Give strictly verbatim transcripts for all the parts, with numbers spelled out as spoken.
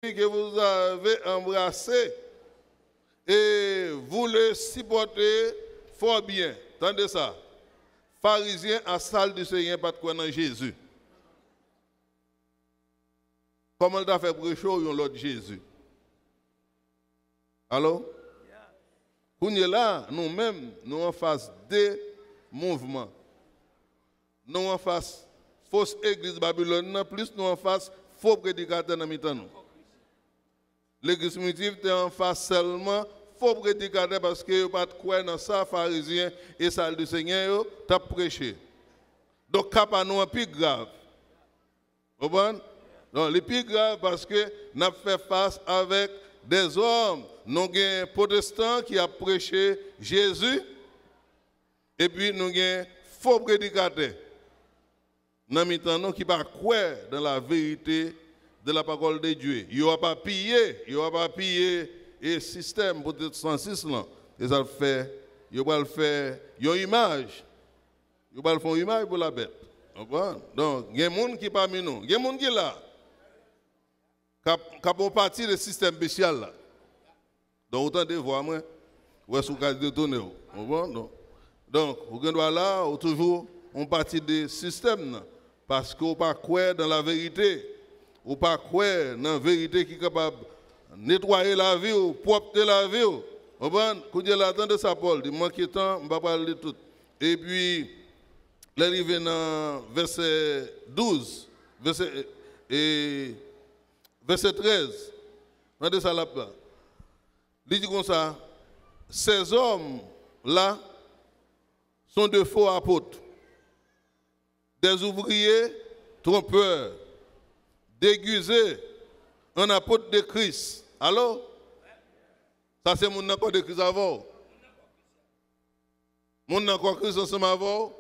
que vous avez embrassé et vous le supportez fort bien. Tande sa. Farizyen ak Sadiseyen pa t kwè nan Jezi. Kòman l ta fè preche w yon lòt Jezi? Alo? Kounye la, nou menm, nou anfas de mouvman. Nou anfas fo egliz Babilòn nan, plis nou anfas fo predikatè nan mitan nou. Legliz Primitiv te anfas sèlman fo predikatè paske yo pa t kwè nan sa Farizyen e Sadiseyen yo t ap preche. Donk, ka pa nou an pi grav. Konprann? Donk, li pi grav paske n ap fè fas avèk dèzòm. Nou gen pwotestan ki ap preche Jezi, epi nou gen fo predikatè nan mitan nou ki pa kwè dans la vérité de la parole de Dieu. Yo ap apiye, yo ap apiye e sistèm pwotestantis lan. E sa l fè, yo pral fè yon imaj. Yo pral fè yon imaj pou labèt. Konprann? Donk, gen moun ki pami nou, gen moun ki la, k ap, k ap yon pati de sistèm pesyal la. Donk, ou tande vwa mwen, ou wè si w ka detounen w. Konprann? Donk, donk, ou gen dwa la, ou toujou yon pati de sistèm nan. Paske ou pa kwè nan laverite. Ou pa kwè nan verite ki kapab netwaye lavi w, pwòpte lavi w. Konprann? Kounye la, tande sa Pòl di, manke tan, m pa pral li tout. Epi, lè l rive nan vèsè douz, vèsè, e, vèsè trèz, tande sa l ap la. Li di konsa, ces hommes-là sont de faux apôtres, des ouvriers trompeurs, déguisés en apôtres de Christ. Alo? Sa se moun nan kò de Kris avè w. Moun nan kò Kris ansanm avè w,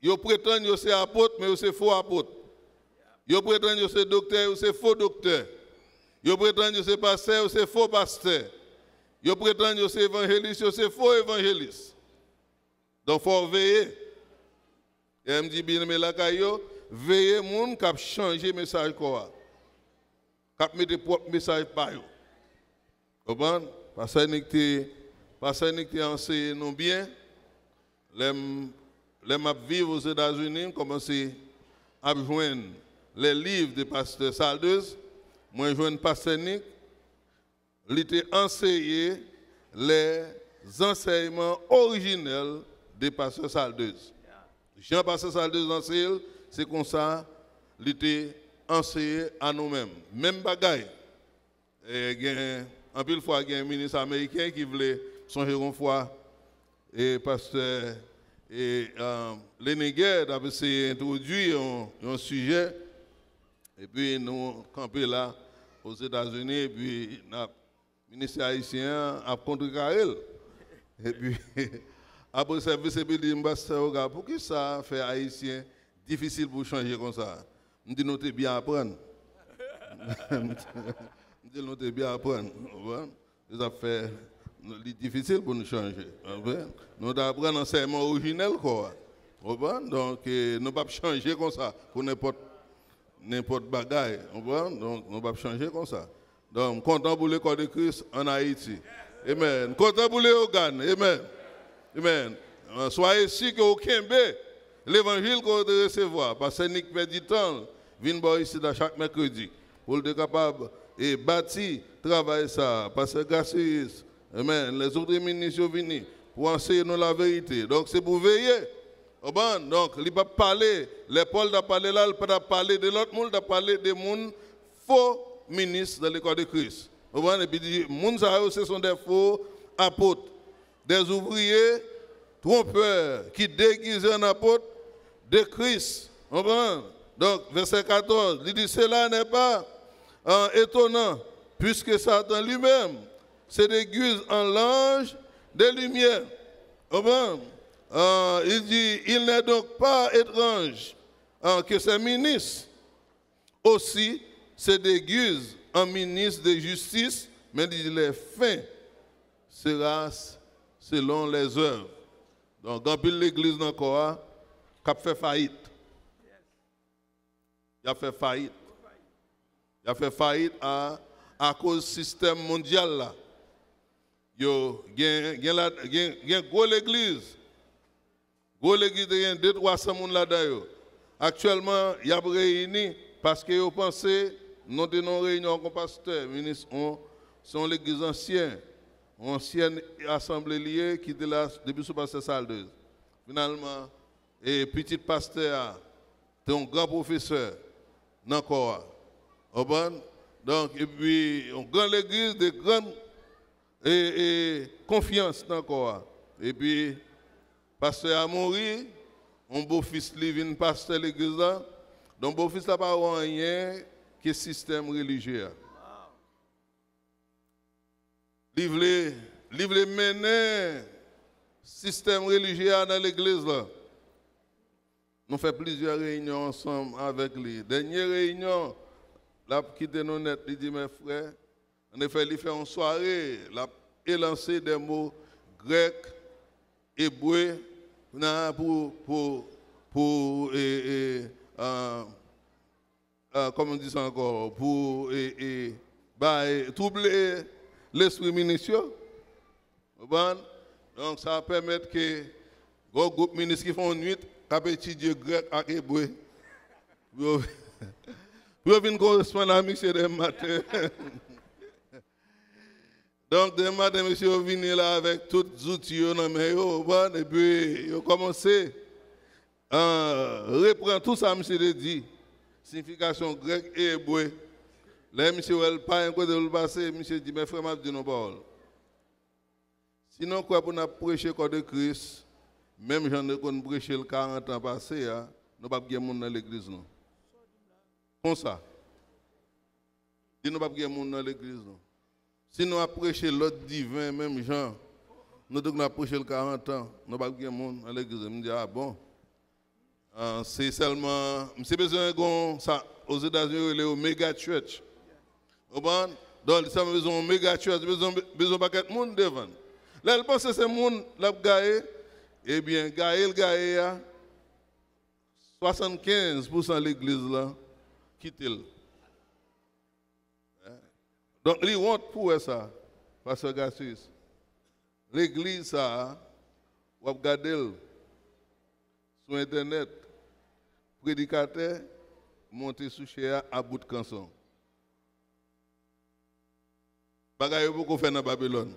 yo pretann yo se apot, men yo se fo apot. Yo pretann yo se doktè, yo se fo doktè. Yo pretann yo se pastè, yo se fo pastè. Yo pretann yo se evanjelis, yo se fo evanjelis. Donk, fò w veye. E m di byeneme lakay yo, veye moun k ap chanje mesaj kò a, k ap mete pwòp mesaj pa yo. Konprann? Pastè Nick te, Pastè Nick te anseye nou byen. Lè m, lè m ap viv Ozetazini, m kòmanse ap jwenn les livres de Pasteur Saldez. Mwen jwenn Pastè Nick, li te anseye les enseignements originels de Pasteur Saldez. Jan Pastè Saldez anseye l, se konsa li te anseye a nou menm. Menm bagay. E gen, anpil fwa, gen minis ameriken ki vle, sonje yon fwa, e pastè, e, um, Lenny Gerd ap eseye entwodui yon, yon sijè, epi nou kanpe la Ozetazini, epi n ap, ministè ayisyen an ap kontrekare l. Epi, apre sèvis, epi li di m, "Pastè Oga, poukisa fè Ayisyen difisil pou chanje konsa?" M di, "Nou te byen aprann." M di, "Nou te byen aprann." Ou konprann? Se sa k fè li difisil pou nou chanje. Ou konprann? Nou te aprann ansèyman orijinèl kò a. Ou konprann? Donk, eh, nou p ap chanje konsa pou nenpòt, nenpòt bagay. Ou konprann? Donk, nou p ap chanje konsa. Donk, m kontan pou le corps de Christ en Haïti. Amen. M kontan pou Leyogàn. Amen. Amen. Euh, soyez sûr que ou kenbe levanjil ke ou te resevwa. Pastè Nick pèdi tan l vin bò isit la chak mèkredi pou l te kapab e bati travay sa a. Pastè Gracius, amen, lèzòt minis yo vini pou anseye nou laverite. Donk, se pou veye. Konprann? Donk, li p ap pale, lè Pòl t ap pale la, li pa t ap pale de lòt moun, li t ap pale de moun fo minis dans le corps de Christ. Ou konprann? Epi di, moun sa yo, ce sont des faux apôtres, des ouvriers trompeurs qui déguisés en apôtres de Christ. Ou konprann? Donk, vèsè katòz, li di, cela n'est pas, euh, étonnant, puisque Satan lui-même se déguise en l'ange de lumière. Ou konprann? Euh, il dit, il n'est donc pas étrange, euh, que ces ministres aussi se déguisent en ministres de justice, mais il dit, les fins sera selon les œuvres. Donk, gen anpil legliz nan kò a k ap fè fayit. Y ap fè fayit. Y ap fè fayit a, akoz sistèm mondyal la. Yo gen, gen, la, gen, gen gwo legliz. Gwo legliz te gen de, twa san moun ladan yo. Aktyèlman, y ap reyini paske yo panse, nou te nan yon reyinyon ak yon pastè, minis, yon, se yon legliz ansyen, yon ansyen asanble li ye ki te la depi sou pastè Saldez. Finalman, e pitit pastè a te yon gran pwofesè nan kò a. Konprann? Donk, epi yon gran legliz, de gran e, e, konfyans nan kò a. Epi, pastè a mouri, yon bofis li vin pastè legliz la. Donk, bofis la pa wè anyen ke sistèm relijye a. Li vle, li vle mennen sistèm relijye a nan legliz la. Nou fè plizyè reyinyon ansanm avèk li. Dènye reyinyon, l ap kite nou nèt, li di, "Mè frè," annefè, li fè yon sware, l ap elanse de mo grèk, ebre, nan, pou, pou, pou, e, e, ah, ah, kòman di sa ankò, pou, e, e, bay, twouble lespri minis yo. Konprann? Donk, sa pèmèt ke gwo gwoup minis ki fè yon nwit k ap etidye grèk ak ebre, pou yo, pou yo vin koresponn ak misye demen maten. Donk, demen maten, mesye yo vini la avèk tout zouti yo nan men yo, konprann? Epi, yo kòmanse, ah, reprann tout sa misye te di, siyifikasyon grèk e ebre. Lè misye wè l pa gen kote pou l pase, misye di, "Mè frè, m ap di nou yon pawòl. Si nou kwè pou n ap preche kò de Kris, menm jan nou te konn preche l karant an pase a, nou p ap gen moun nan legliz nou." Konsa. Di nou p ap gen moun nan legliz nou. Si nou ap preche lòd diven menm jan nou te konn ap preche l karant an, nou p ap gen moun nan legliz nou. M di, "A bon?" Ah, se sèlman, misye bezwen gon sa, Ozetazini yo rele yo mega church. Konprann? Donk, li sèlman bezwen yon mega church, li bezwen, bezwen yon pakèt moun devan l. Lè l panse se moun l ap gaye, ebyen, gaye l gaye a, swasannkenz pousan legliz la kite l. Donk, li wont pou wè sa, pastè Gasis. Legliz sa a, w ap gade l sou entènèt, predikatè monte sou chè a, a bout kanson. Bagay yo poko fè nan Babilòn.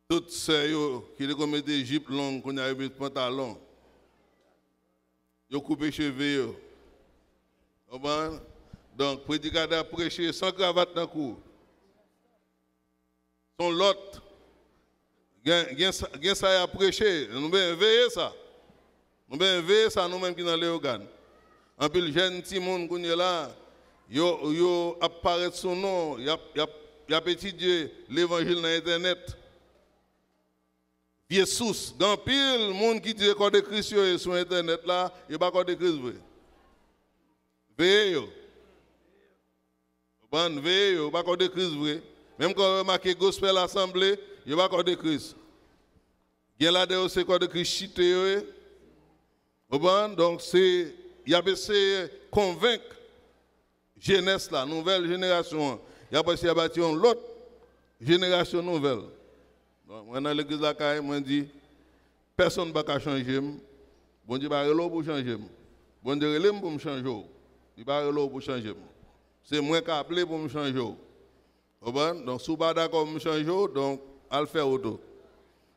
Tout sè yo ki te konn mete jip long, kounye a yo met pantalon. Yo koupe cheve yo. Konprann? Donk, predikatè ap preche san kravat nan kou. Se yon lòt. Gen, gen, sa- gen sa y ap preche. Nou bezwen veye sa. Nou bezwen veye sa, nou menm ki nan Leyogàn. Anpil jèn timoun kounye la, yo, yo ap parèt sou non, y ap, y ap, y ap etidye levanjil nan entènèt. Vye sous. Gen anpil moun ki di se kò de Kris yo ye sou entènèt la, yo pa kò de Kris vre. Veye yo. Konprann? Veye yo, yo pa kò de Kris vre. Menm kan yo make gospel asanble, yo pa kò de Kris. Gen ladan yo se kò de Kris chite yo ye. Konprann? Donk, se, y ap eseye konvenk jenès la, nouvèl jenerasyon an. Y ap eseye bati yon lòt jenerasyon nouvèl. Donk, mwen nan legliz Lakay, mwen di, pèsonn pa ka chanje m. Bondye pa rele w pou chanje m. Bondye rele m pou m chanje w. Li pa rele w pou chanje m. Se mwen k aple pou m chanje w. Konprann? Donk, si w pa dakò pou m chanje w, donk, al fè wout ou.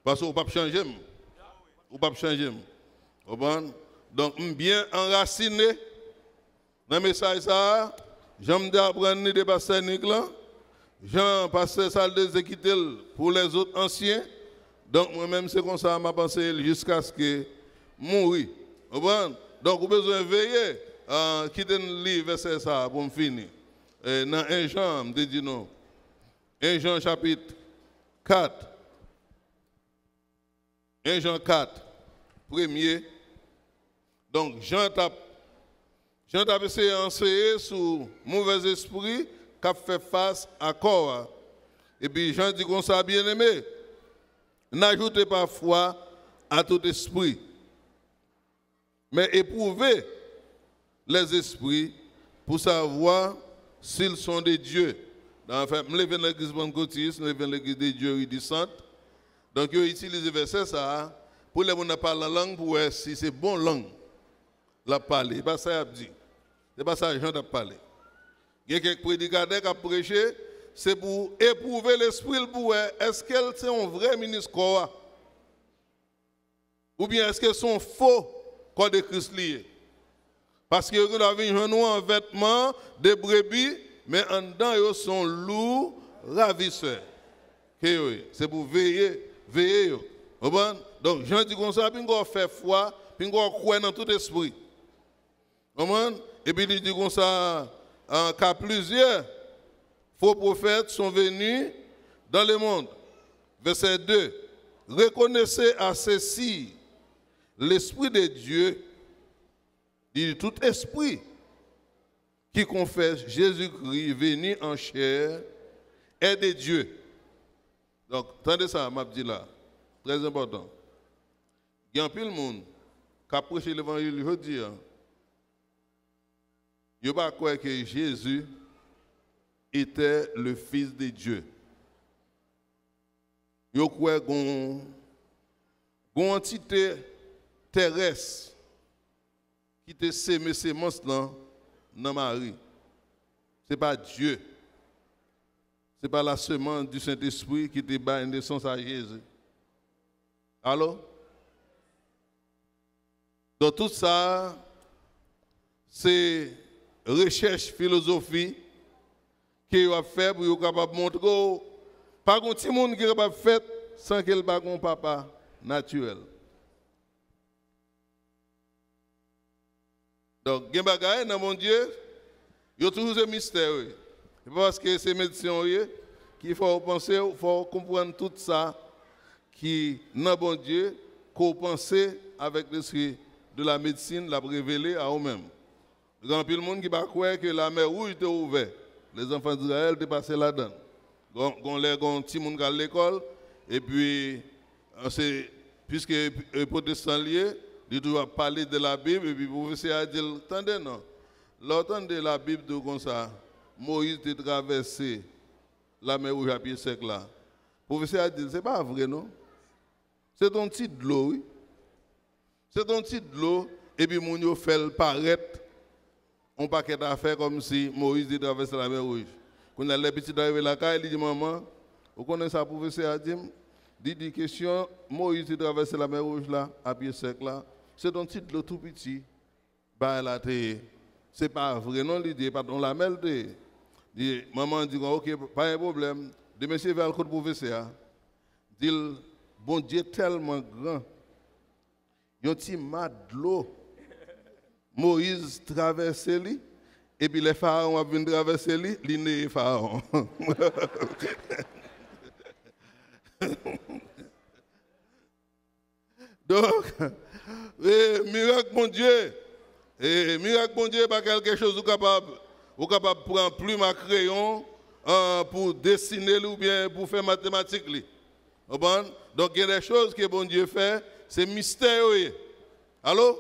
Paske w p ap chanje m. Ou p ap chanje m. Konprann? Donk, m byen anrasine nan mesaj sa a, jan m te aprann li de pastè Nick lan, jan pastè Saldez te kite l pou lèzòt ansyen. Donk, mwen menm, se konsa m ap anseye l jiskaske m mouri. Konprann? Donk, ou bezwen veye, ah, kite n li vèsè sa a pou m fini. E, nan en Jan, m te di nou, en Jan chapit kat, en Jan kat, premye. Donk, Jan t ap, Jan t ap eseye anseye sou movèzespri k ap fè fas a kò a. Epi Jan di konsa, Byeneme, n'ajoutez pas foi à tout esprit, mais éprouvez les esprits, pour savoir s'ils sont de Dieu. Anfen, m leve nan legliz Pantkotis, m leve nan legliz de Dieu, Rue du Centre. Donk, yo itilize vèsè sa a pou lè moun nan pale an lang pou wè si se bon lang l ap pale. E pa sa y ap di. Se pa sa Jan t ap pale. Gen kèk predikatè k ap preche, se pou epwouve lespri l pou wè èske l se yon vrè minis kò a. Oubyen èske se yon fo kò de Kris li ye? Paske yo gendwa vin jwenn ou an vètman de brebi, men anndan yo se yon lou ravisè ke yo ye. Se pou veye, veye yo. Konprann? Donk, Jan di konsa, pinga w fè fwa, pinga w kwè nan tout espri. Konprann? Epi li di konsa, ah, car plusieurs faux prophètes sont venus dans le monde. Verset deux. Reconnaissez à ceci l'Esprit de Dieu, li di tout espri qui confesse Jésus-Christ venu en chair est de Dieu. Donk, tande sa m ap di la. Trè enpòtan. Gen anpil moun k ap preche levanjil jodi a, yo pa kwè ke Jezi était le Fils de Dieu. Yo kwè gon, gon antite terès ki te seme semans lan nan Mari. Se pa Dye. Se pa la semence du Saint-Esprit ki te bay nesans a Jezi. Alo? Donk, tout sa, se rechèch filozofi ke yo ap fè pou yo kapab montre w pa gon timoun ki kapab fèt san ke l pa gon papa natirèl. Donk, gen bagay nan Bondye, yo toujou se mistè, wi. Se pa paske se medsen w ye, ki fè w panse, fò w konprann tout sa ki nan Bondye, ke w panse avèk lespri de la medsin, l ap revele a ou menm. Gen anpil moun ki pa kwè ke lamè wouj te ouvè. Les enfants d'Israël te pase ladan l. Gon, gon lè, gon timoun k al lekòl, epi, an, se, piske, e, pwotestan l ye, li toujou ap pale de Labib, epi pwofesè a di l, tande non, lè w tande Labib di w konsa, Moyiz te travèse lamè wouj a pye sèk la. Pwofesè a di l, se pa vre non. Se t on ti dlo, wi. Se t on ti dlo, epi moun yo fè l parèt on pakèt afè kòmsi Moyiz te travèse lamè wouj. Kounye a, lè pitit la rive lakay, li di, manman, ou konnen sa pwofesè a di m? Li di, kesyon Moyiz te travèse lamè wouj la, a pye sèk la, se t on ti dlo tou piti bagay la te ye. Se pa vre non, li di, e pa t on lamè l te ye. Li, manman an di, ok, pa gen pwoblèm. Demen se vè al kot pwofesè a. Di l, Bondye tèlman gran, yon ti ma dlo, Moyiz travèse li, epi lè Farawon ap vin travèse li, li neye Farawon. Donk, e, mirak Bondye, e, mirak Bondye pa kèlke choz ou kapab, ou kapab pran plim a kreyon, an, pou desine li oubyen pou fè matematik li. Konprann? Donk, gen de choz ke Bondye fè, se mistè yo ye. Alo?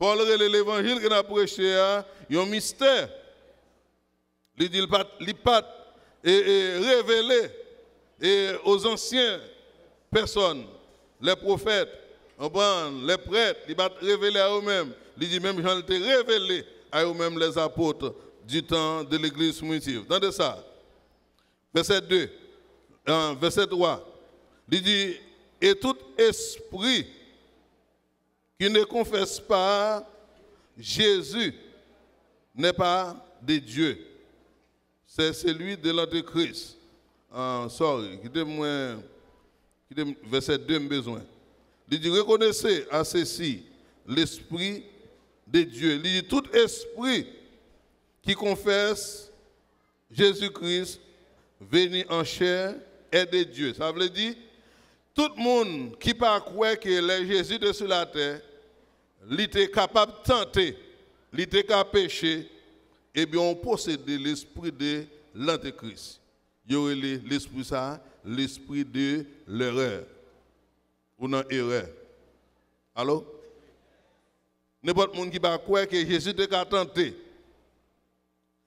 Pòl rele levanjil ke n ap preche a yon mistè. Li di l pa t, li pa t, e, e, revele, e, aux anciens personnes, les prophètes, konprann, les prêtres, li pa t revele a yo menm. Li di menm jan l te revele a yo menm les apôtres du temps de l'église primitive. Tande sa. Vèsè de, an, vèsè twa. Li di, et tout esprit qui ne confesse pas Jésus n'est pas de Dieu. C'est celui de l'antéchrist. Ah, sorry, kite mwen, kite m, vèsè de m bezwen. Li di, reconnaissez à ceci l'Esprit de Dieu. Li di, tout espri ki konfès Jezi Kris veni an chè est de Dieu. Sa vle di, tout moun ki pa kwè ke lè Jezi te sou latè, li te kapab tante, li te ka peche, ebyen, ou posede lespri de lantekris. Yo rele lespri sa a lespri de lerè. Ou nan erè. Alo? Nenpòt moun ki pa kwè ke Jezi te ka tante,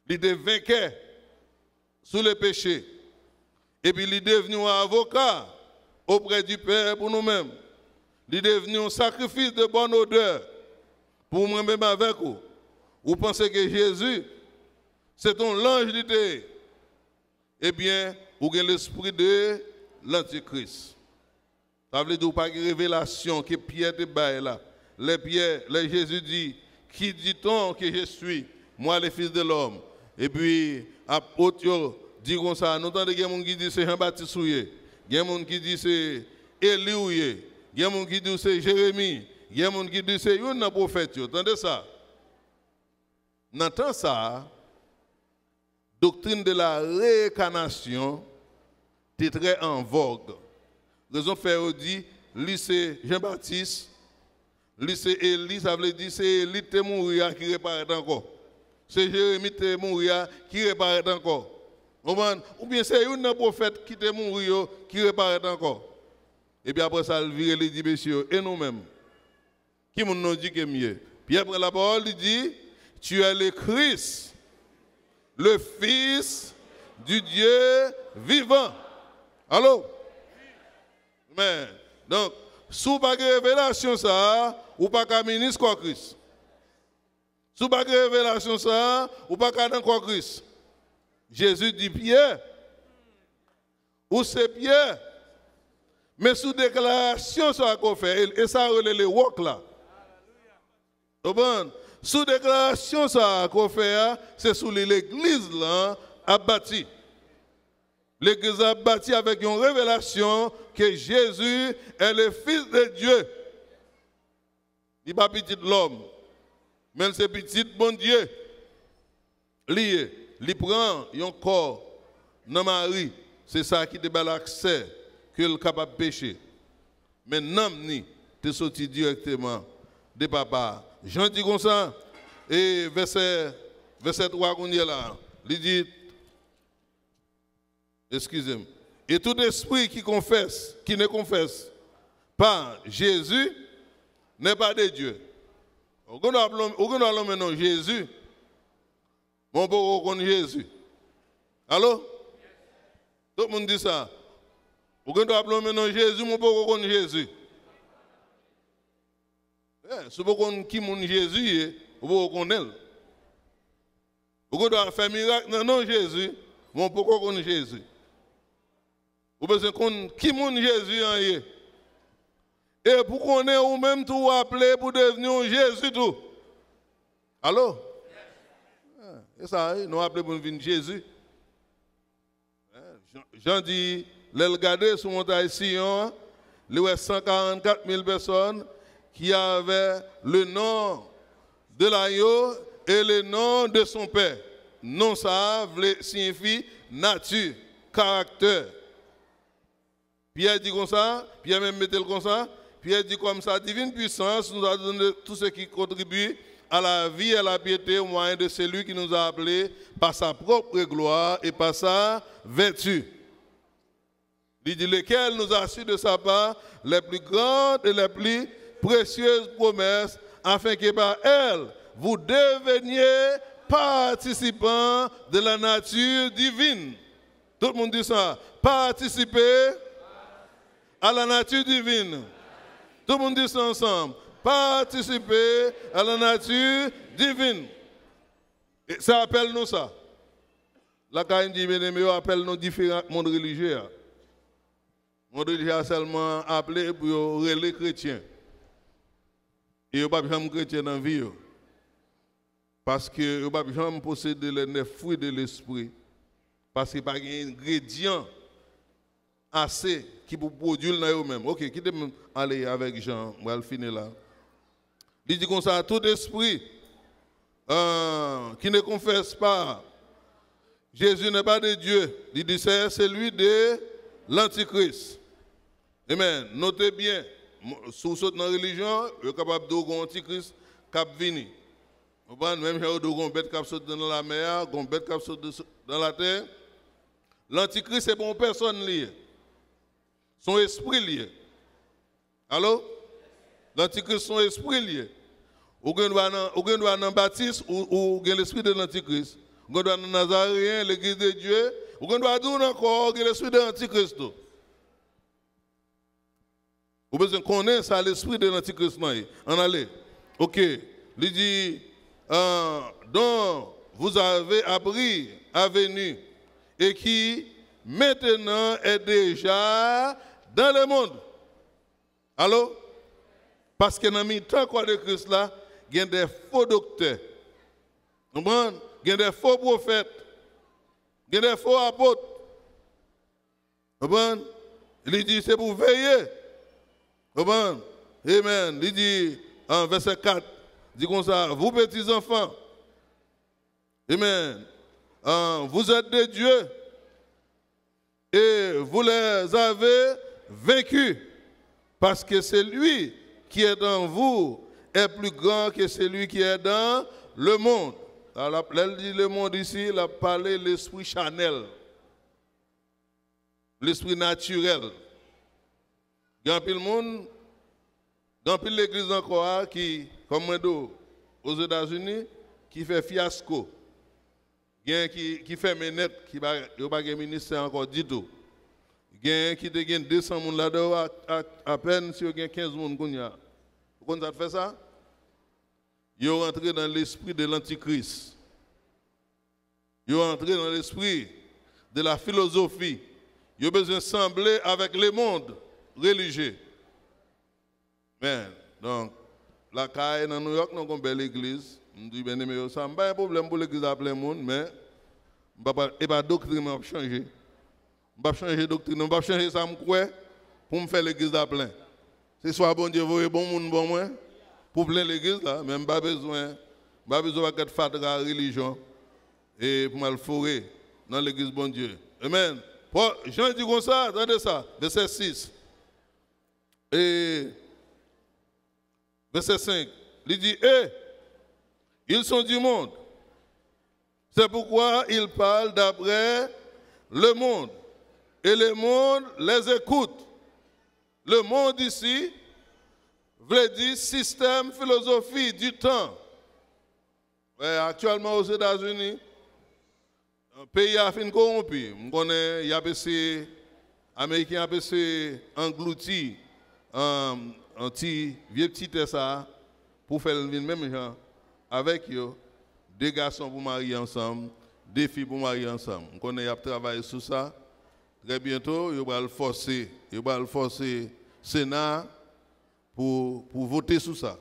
Li te venkè sou le peche. Epi li devni yon avoka oprè di Pè pou nou menm. Li devni yon sakrifis de bòn odè pou mwen menm avèk ou. Ou panse ke Jezi, se t on lanj li te ye? Ebyen, ou gen lespri de lantikris. Sa vle di ou pa gen revelasyon ke Pyè te bay la. Lè Pyè, lè Jezi di, "Qui dit-on que je suis, moi, le Fils de l'homme?" Epi, apot yo di konsa, nou tande gen moun ki di se Jan Batis ou ye, gen moun ki di se Eli ou ye, gen moun ki di ou se Jeremi, gen moun ki di se youn nan pwofèt yo. Tande sa. Nan tan sa a, doktrin de la reenkanasyon te trè an vòg. Rezon k fè yo di, li se Jan Batis, li se Eli, sa vle di se Eli k te mouri a ki reparèt ankò. Se Jeremi k te mouri a ki reparèt ankò. Konprann? Oubyen se youn nan pwofèt ki te mouri yo ki reparèt ankò. Epi apre sa, l vire, li di mesye yo, "E nou menm?" Ki moun nou di ke m ye? Pyè pran lapawòl, li di, "Tu es le Christ, le Fils du Dieu vivant." Alo? Men, donk, si w pa gen revelasyon sa a, ou pa ka minis kò Kris. Si w pa gen revelasyon sa a, ou pa ka nan kò Kris. Jezi di Pyè, Ou se Pyè. Men sou deklarasyon sa a ke w fè, e, e sa yo rele le wòk la. Konprann? Sou deklarasyon sa a ke w fè a, se sou li legliz lan ap bati. Legliz la ap bati avèk yon revelasyon ke Jezi est le Fils de Dieu. Li pa pitit lòm, men l se pitit Bondye. Li ye, li pran yon kò nan Mari, se sa ki te ba l aksè ke l kapab peche. Men nanm ni te soti dirèkteman de Papa a. Jan di konsa, e vèsè, vèsè twa kounye a la, li di, Excusez-moi. Et tout esprit qui confesse, qui ne confesse pas Jésus n'est pas de Dieu. Ou gen dwa ap lon-, ou gen dwa lonmen non Jezi, men w poko konn Jezi. Alo? Tout moun di sa. Ou gen dwa ap lonmen non Jezi, men w poko konn Jezi. Eh, si w poko konn ki moun Jezi ye, ou poko konnen l. Ou gen dwa fè mirak nan non Jezi, men w poko konn Jezi. Ou bezwen konn ki moun Jezi an ye. E pou konnen ou menm tou w aple pou devni yon Jezi tou. Alo? Eh, e sa, wi, nou aple pou n vin Jezi. Jan, Jan di, lè l gade sou montay Siyon an, li wè san karannkat mil pèsòn ki avè le nom de l'agneau et le nom de son Père. Non sa a vle siyifi nati, karaktè. Pyè di konsa, Pyè menm mete l konsa, Pyè di, comme sa divine puissance nous a donné tout ce qui contribue à la vie et à la piété au moyen de celui qui nous a appelés par sa propre gloire et par sa vertu. Li di, lequel nous assure de sa part les plus grandes et les plus précieuses promesses, afin que par elles vous deveniez participants de la nature divine. Tout moun di sa. Participer à la nature divine. Tout moun di sa ansanm. Participer à la nature divine. E se apèl nou sa. Lakay m di, byeneme yo, apèl nou diferan ak mond relijye a. Mond relijye a sèlman aple pou yo rele kretyen. E yo p ap janm kretyen nan vi yo. Paske yo p ap janm posede les neuf fruits de l'esprit. Paske pa gen engredyan ase ki pou pwodui l nan yo menm. Oke, kite m ale avèk Jan, m pral fini la. Li di konsa, tout esprit, euh, qui ne confesse pas Jésus n'est pas de Dieu. Li di, c'est celui de l'Antichrist. Amen. Note byen, si w sot nan relijyon, yo kapab di w gon antikris k ap vini. Konprann? Menm jan yo di w gon bèt k ap sot nan lanmè a, gon bèt k ap sot nan latè. Lantikris se pa yon pèsòn li ye. Se yon espri li ye. Alo? Lantikris se yon espri li ye. Ou gen dwa nan, ou gen dwa nan batis, ou, ou gen lespri de lantikris. Ou gen dwa nan Nazareyen, Legliz de Dye. Ou gen dwa di w nan kò w gen lespri de antikris tou. Ou bezwen konnen sa lespri de lantikris lan ye. Ann ale. Oke. Li di, euh, dont vous avez appris à venir et qui maintenant est déjà dans le monde. Alo? Paske nan mitan kò de Kris la, gen de fo doktè. Konprann? Gen de fo pwofèt. Gen de fo apot. Konprann? Li di se pou veye. Konprann? Amen. Li di, an vèsè kat, di konsa, vous petits enfants, amen, euh, vous êtes de Dieu et vous les avez vaincus, parce que celui qui est en vous est plus grand que celui qui est dans le monde. Alò, lè l di le monde isi, l ap pale lespri chanèl. Lespri natirèl. Gen anpil moun, gen anpil legliz ankò a ki, kòm mwen di w, Ozetazini, ki fè fyasko. Gen ki, ki fèmen nèt, ki pa, yo pa gen ministè ankò ditou. Gen ki te gen de san moun ladan yo, a, a, apèn si yo gen kenz moun kounye a. Ou konn sa k fè sa? Yo rantre nan lespri de lantikris. Yo antre nan lespri de la filozofi. Yo bezwen sanble avèk lemonn relijye. Men, donk, lakay nan Nouyòk, nou gon bèl legliz. M di, byeneme yo, sa, m pa gen pwoblèm pou legliz la plen moun, men m pa pral, e pa doktrin mwen ap chanje. M p ap chanje doktrin nan, m p ap chanje sa m kwè pou m fè legliz la plen. Se swa Bondye voye bon moun ban mwen pou plen legliz la, men m pa bezwen, m pa bezwen yon pakèt fatra relijyon e pou m al fore nan legliz Bondye. Amen. Pòl, Jan di konsa, tande sa, vèsè sis. E vèsè senk, li di, et ils sont du monde. C'est pourquoi ils parlent d'après le monde, et le monde les écoute. Le monde ici vle di sistèm, filozofi, du temps. Wè, aktyèlman, Ozetazini, peyi a fin kowonpi. M konnen y ap eseye, Ameriken ap eseye anglouti, um, ti vye ti tè sa a pou fè l vin menm jan avèk yo. De gason pou marye ansanm, de fi pou marye ansanm. M konnen y ap travay sou sa. Trè byento, yo pral fòse, yo pral fòse Sena a pou, pou vote sou sa.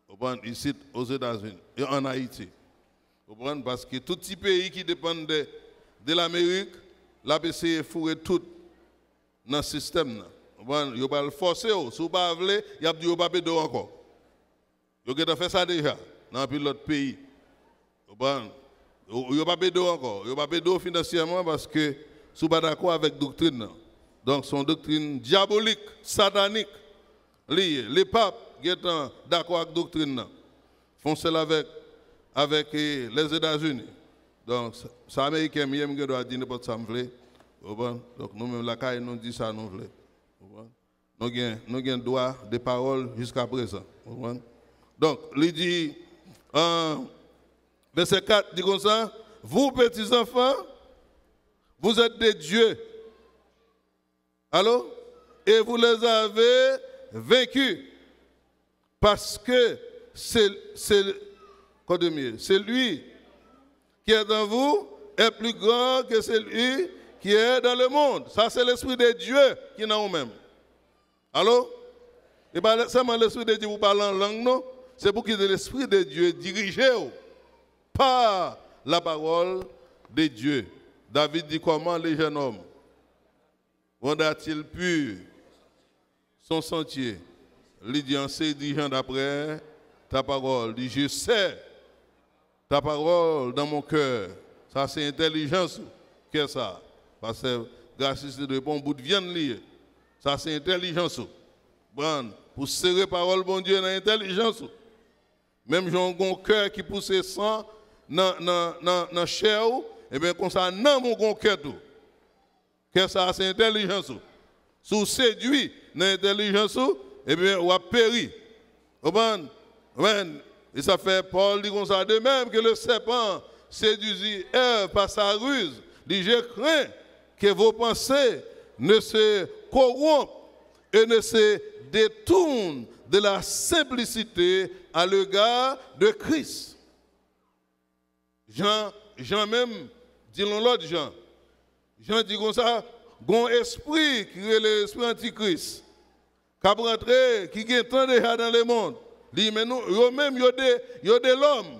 Ou konprann? Isit, Ozetazini, e ann Ayiti. Ou konprann? Paske tout ti peyi ki depann de, de Lamerik, l ap eseye foure tout nan sistèm nan. Ou konprann? Yo pral fòse w. Si w pa vle, y ap di yo p ap ede w ankò. Yo gentan fè sa deja nan anpil lòt peyi. Ou konprann? Yo, yo p ap ede w ankò. Yo p ap ede w finansyèman paske si w pa dakò avèk doktrin nan. Donk, se yon doktrin dyabolik, satanik li ye. Lepap gentan dakò ak doktrin nan. Fè yon sèl avèk, avèk, eh, Lèzetazini. Donk, sa, sa Ameriken m ye, m gen dwa di nenpòt sa m vle. Ou konprann? Donk, nou menm lakay, nou di sa nou vle. Ou konprann? Nou gen, nou gen dwa de pawòl jiska prezan. Ou konprann? Donk, li di, an vèsè kat, di konsa, vous, petits enfants, vous êtes de Dieu. Allô? Et vous les avez vaincus. Parce que c'est, c'est, kote m ye? Celui qui est en vous est plus grand que celui qui est dans le monde. Sa se lespri de Dye ki nan ou menm. Alo? E pa sèlman lespri de Dye pou pale an lang, non. Se pou kite lespri de Dye dirije w pa la parole de Dieu. David di, comment le jeune homme rendra-t-il pur son sentier? Li di, en se dirigeant d'après ta parole. Di, je sais ta parole dans mon cœur. Sa se entèlijans ou, kè sa. Pastè Gracieux te dwe pran yon bout vyann li ye. Sa se entèlijans ou. Pran pou sere pawòl Bondye nan entèlijans ou. Menm jan w gon kè ki pouse san nan, nan, nan, nan chè w, ebyen konsa nanm ou gon kè tou. Kè sa a se entèlijans ou. Si w sedui nan entèlijans ou, ebyen w ap peri. Konprann? Amen. E sa fè Pòl di konsa, de même que le serpent séduisit Ève par sa ruse. Li dit, je crains que vos pensées ne se corrompent et ne se détournent de la simplicité à l'égard de Christ. Jan, Jan menm di l yon lòt jan. Jan di konsa, gon espri ki rele espri antikris, k ap rantre, ki gentan deja nan lemonn. Li, men nou, yo menm, yo de, yo de lòm.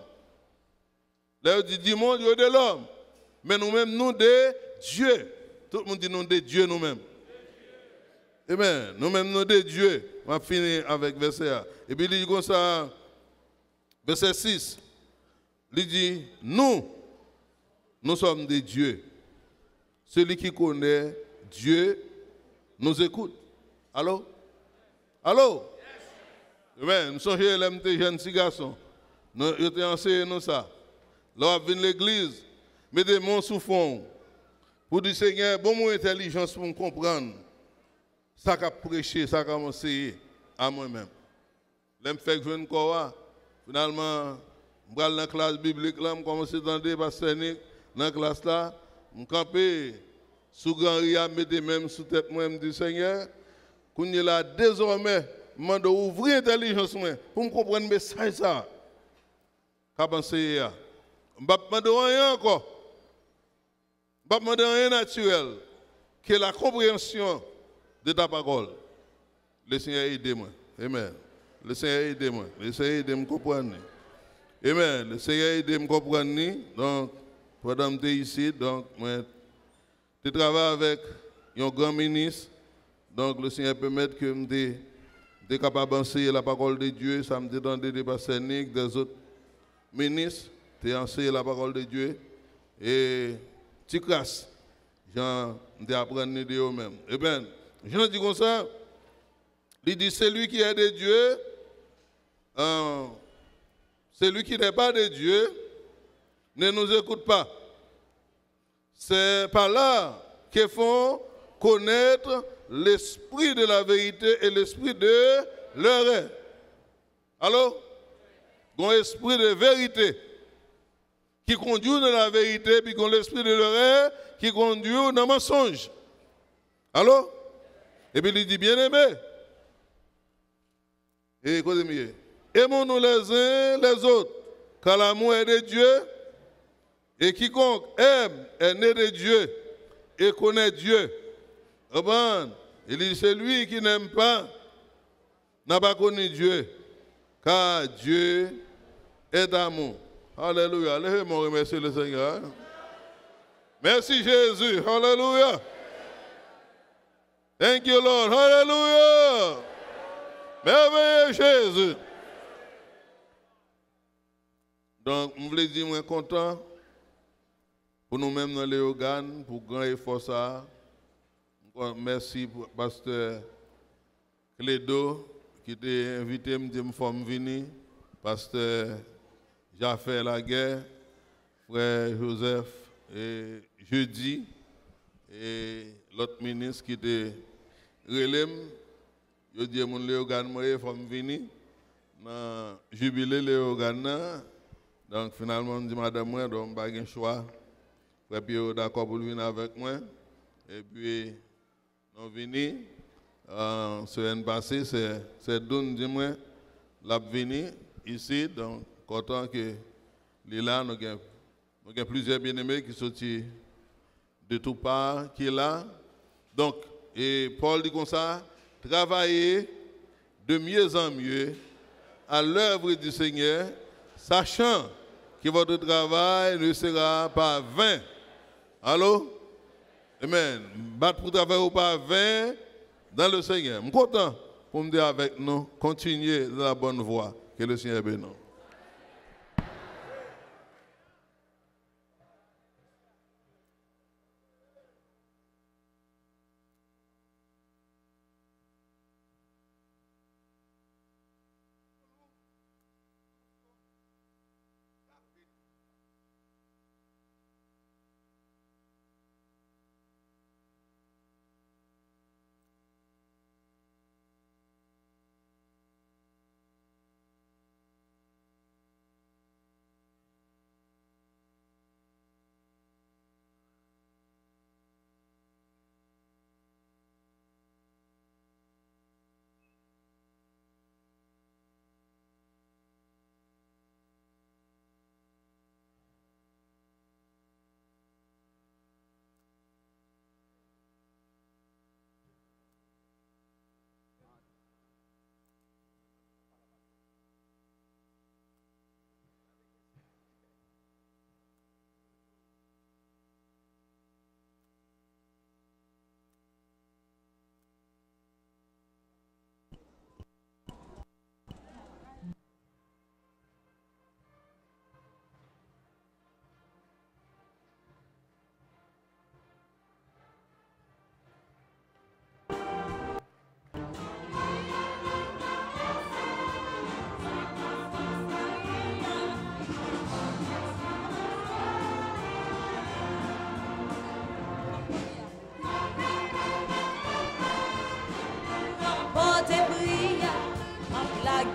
Lè yo di du monde, yo de lòm. Men nou menm, nou de Dye. Tout moun di nou de Dye nou menm. Amen. Nou menm, nou de Dye. M ap fini avèk vèsè a. Epi li di konsa, vèsè sis, li di, nous, nous sommes de Dieu. Celui qui connaît Dieu nous écoute. Alo? Alo? Amen. M sonje lè m te jèn ti gason. Nou, yo te anseye nou sa. Lè w ap vin legliz, mete men w sou fwon w. Pou di, Senyè, ban mwen entèlijans pou m konprann sa k ap preche, sa k ap anseye a mwen menm. Lè m fèk jwenn kò a, finalman, m pral nan klas biblik la, m kòmanse tande pastè Nick nan klas la, m kanpe sou granri a, m mete men m sou tèt mwen, m di, Senyè, kounye la, dezòmè, m mande w ouvri entèlijans mwen pou m konprann mesaj sa a k ap anseye a. M p ap mande w anyen ankò. M p ap mande anyen natirèl ke la konpreyansyon de ta pawòl. Lesenyè ede mwen. Amen. Lesenyè ede mwen. Lesenyè ede m konprann li. Amen. Lesenyè ede m konprann li. Donk, pandan m te isit, donk, mwen te travay avèk yon gran minis. Donk, Lesenyè pèmèt ke m te, te kapab anseye la parole de Dieu, sa m te tande de pastè Nick, dèzòt minis, te anseye la parole de Dieu. E ti kras, jan m te aprann li de yo menm. Ebyen, Jan di konsa, li di, celui qui est de Dieu, euh, celui qui n'est pas de Dieu, ne nous écoute pas. C'est par là que font connaître l'esprit de la vérité et l'esprit de l'erreur. Alo? Gon espri de verite ki kondui w nan laverite, epi gon lespri de lerè ki kondui w nan mansonj. Alo? Epi li di, byeneme, e kote m ye? Aimons-nous les uns les autres, car l'amour est de Dieu, et quiconque aime est né de Dieu et connaît Dieu. Konprann? E li di, celui qui n'aime pas n'a pas connu Dieu, car Dieu est amour. Alelouya. Leve men w, remèsye Lesenyè. Mèsi, Jezi. Alelouya. Thank you, Lord. Alelouya. Mèveye, Jezi. Donk, m vle di mwen kontan pou nou menm nan Leyogàn, pou gran efò sa a. M kon-, mèsi pou pastè Clédo ki te envite m, di m fò m vini, pastè Jafè Lagè, frè Joseph, e Jedi, e lòt minis ki te rele m, yo di e moun Leyogàn mwen ye, fò m vini nan jibile Leyogàn nan. Donk, finalman, m di madanm mwen, donk, m pa gen chwa. Frè Pierrot dakò pou l vin avèk mwen. Epi, nou vini, euh, semèn pase, sè, sè Doun di mwen, l ap vini isit, donk, kontan ke li la, nou gen, nou gen plizyè byeneme ki soti de tout part ki la. Donk, e Pòl di konsa, travaillez de mieux en mieux à l'œuvre du Seigneur, sachant que votre travail ne sera pas vain. Alo? Amen. Bat pou travay ou pa ven dans le Seigneur. M kontan pou m te avèk nou. Continuez dans la bonne voie. Que le Seigneur bénisse nous.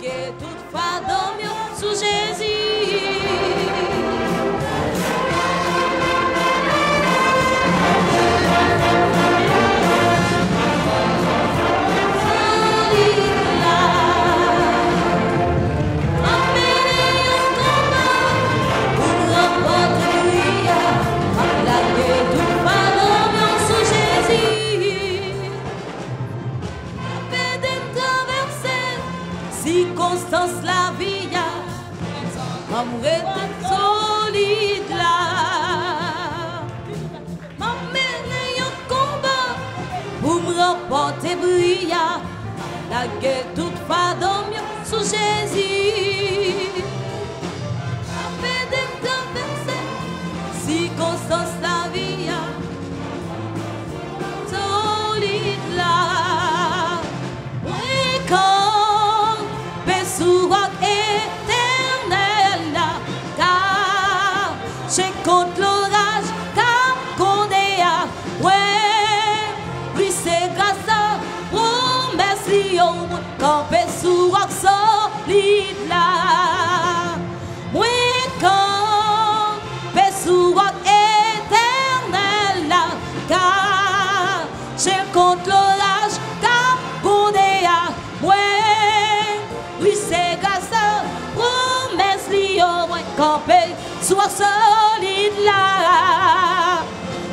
Lage tout fado m yo sou Jezi. Solid la. M ap mennen yon konba pou m ranpòte pri a. M ap lage tout fado m yo sou Jezi. Ap ede m travèse sikonstans lavi a. M ap rete solid la. M ap mennen yon konba pou m ranpòte pri a. M ap lage tout fado m yo sou Jezi. Ap ede m travèse sikonstans lavi a. Solid la. Mwen kanpe sou wòk etènèl la, kache kont loraj k ap gwonde a. Mwen glise gras a pwomès li yo, mwen kanpe sou wòk solid la. Mwen kanpe sou wòk etènèl la, kache kont loraj k ap gwonde a. Mwen glise gras a pwomès li yo, mwen kanpe sou wòk solid la.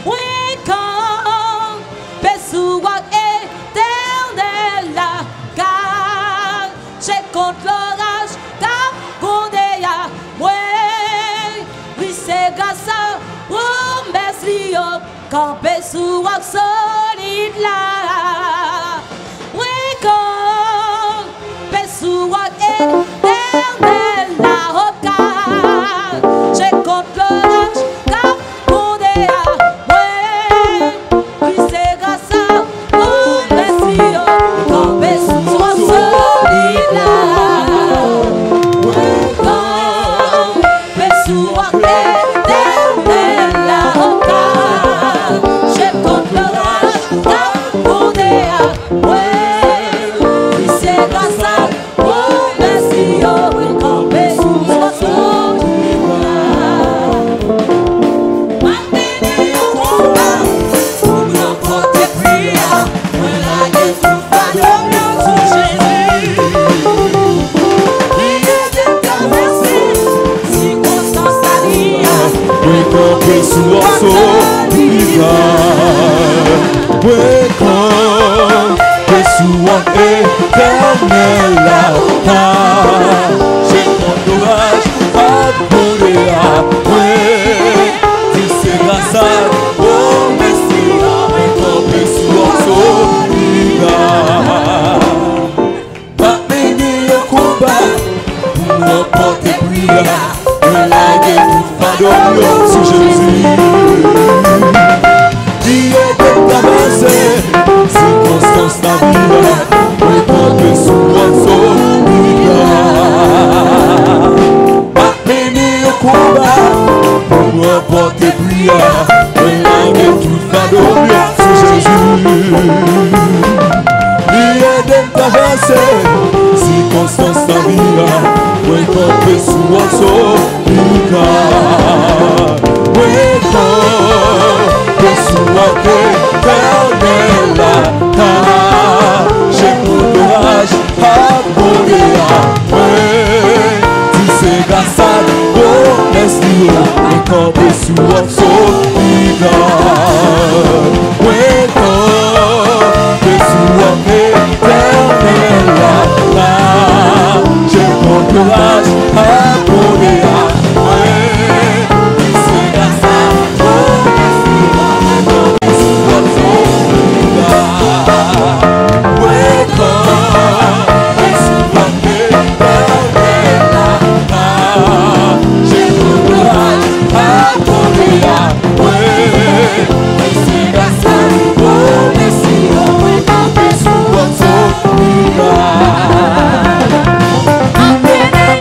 Mwen kanpe sou wòk etènèl la, kache kont loraj k ap gwonde a. Mwen glise gras a pwomès li yo, kanpe sou wòk solid la. Mwen kanpe sou wòk etènèl la, o kache kont loraj k ap gwonde a. Mwen glise gras a pwomès li yo, kanpe sou wòk solid la. Kanpe sou wòk etènèl la, o kache kont loraj k ap gwonde a. Mwen glise gras a pwomès li yo, mwen kanpe sou wòk solid la. M ap mennen yon konba pou m ranpòte pri a. Mwen lage tout fado m yo sou Jezi. Li ede m travèse sikonstans lavi a. Mwen kanpe sou wòk solid la. Mwen kanpe sou wòk etènèl la, kache kont loraj k ap gwonde a. Mwen glise gras a pwomès li yo, mwen kanpe sou wòk solid la. M ap mennen yon konba pou m ranpòte pri a. Mwen lage tout fado m yo sou Jezi. Li ede m travèse sikonstans lavi a. Mwen kanpe sou wòk solid la. M ap mennen yon konba pou m ranpòte pri a. Mwen lage tout fado m yo sou Jezi. Li ede m travèse sikonstans lavi a. Mwen kanpe sou wòk solid la. Mwen kanpe sou wòk etènèl la. Kache kont loraj k ap gwonde a. Mwen glise gras a pwomès li yo. Mwen kanpe sou wòk solid la. Mwen kanpe sou wòk etènèl la. Kache kont loraj k ap gwonde a. Mwen glise gras a pwomès li yo. Mwen kanpe sou wòk solid la. Mwen kanpe sou wòk etènèl la. Kache kont loraj k ap gwonde a. Mwen glise gras a pwomès li yo. Mwen kanpe sou wòk solid la. M ap mennen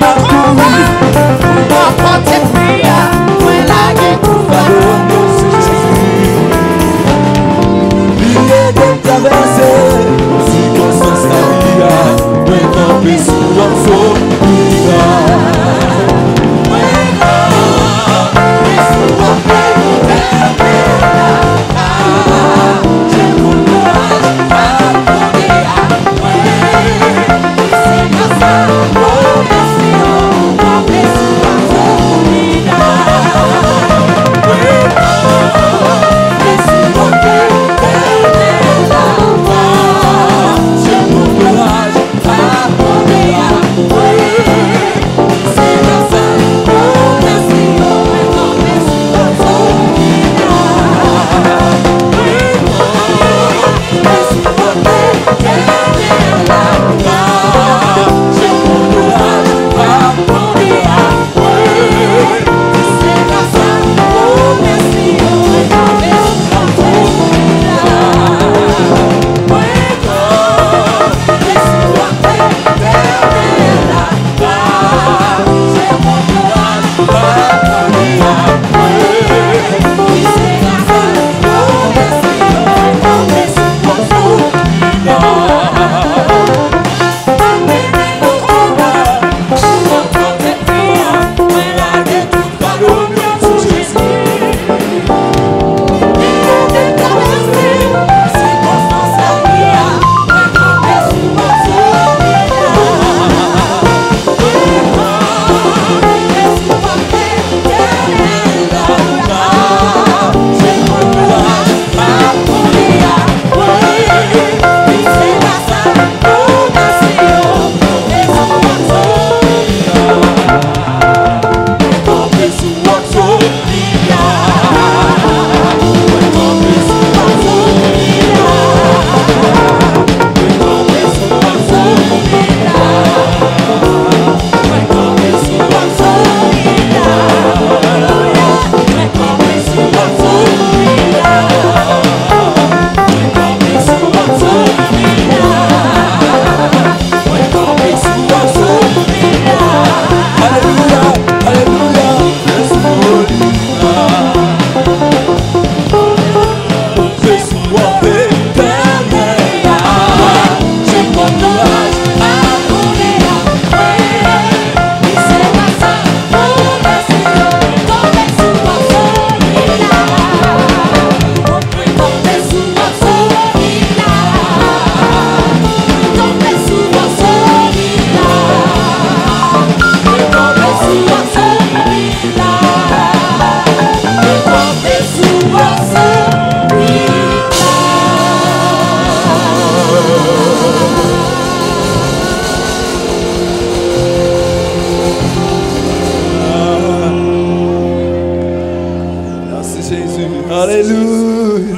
Jezi. Alelouya.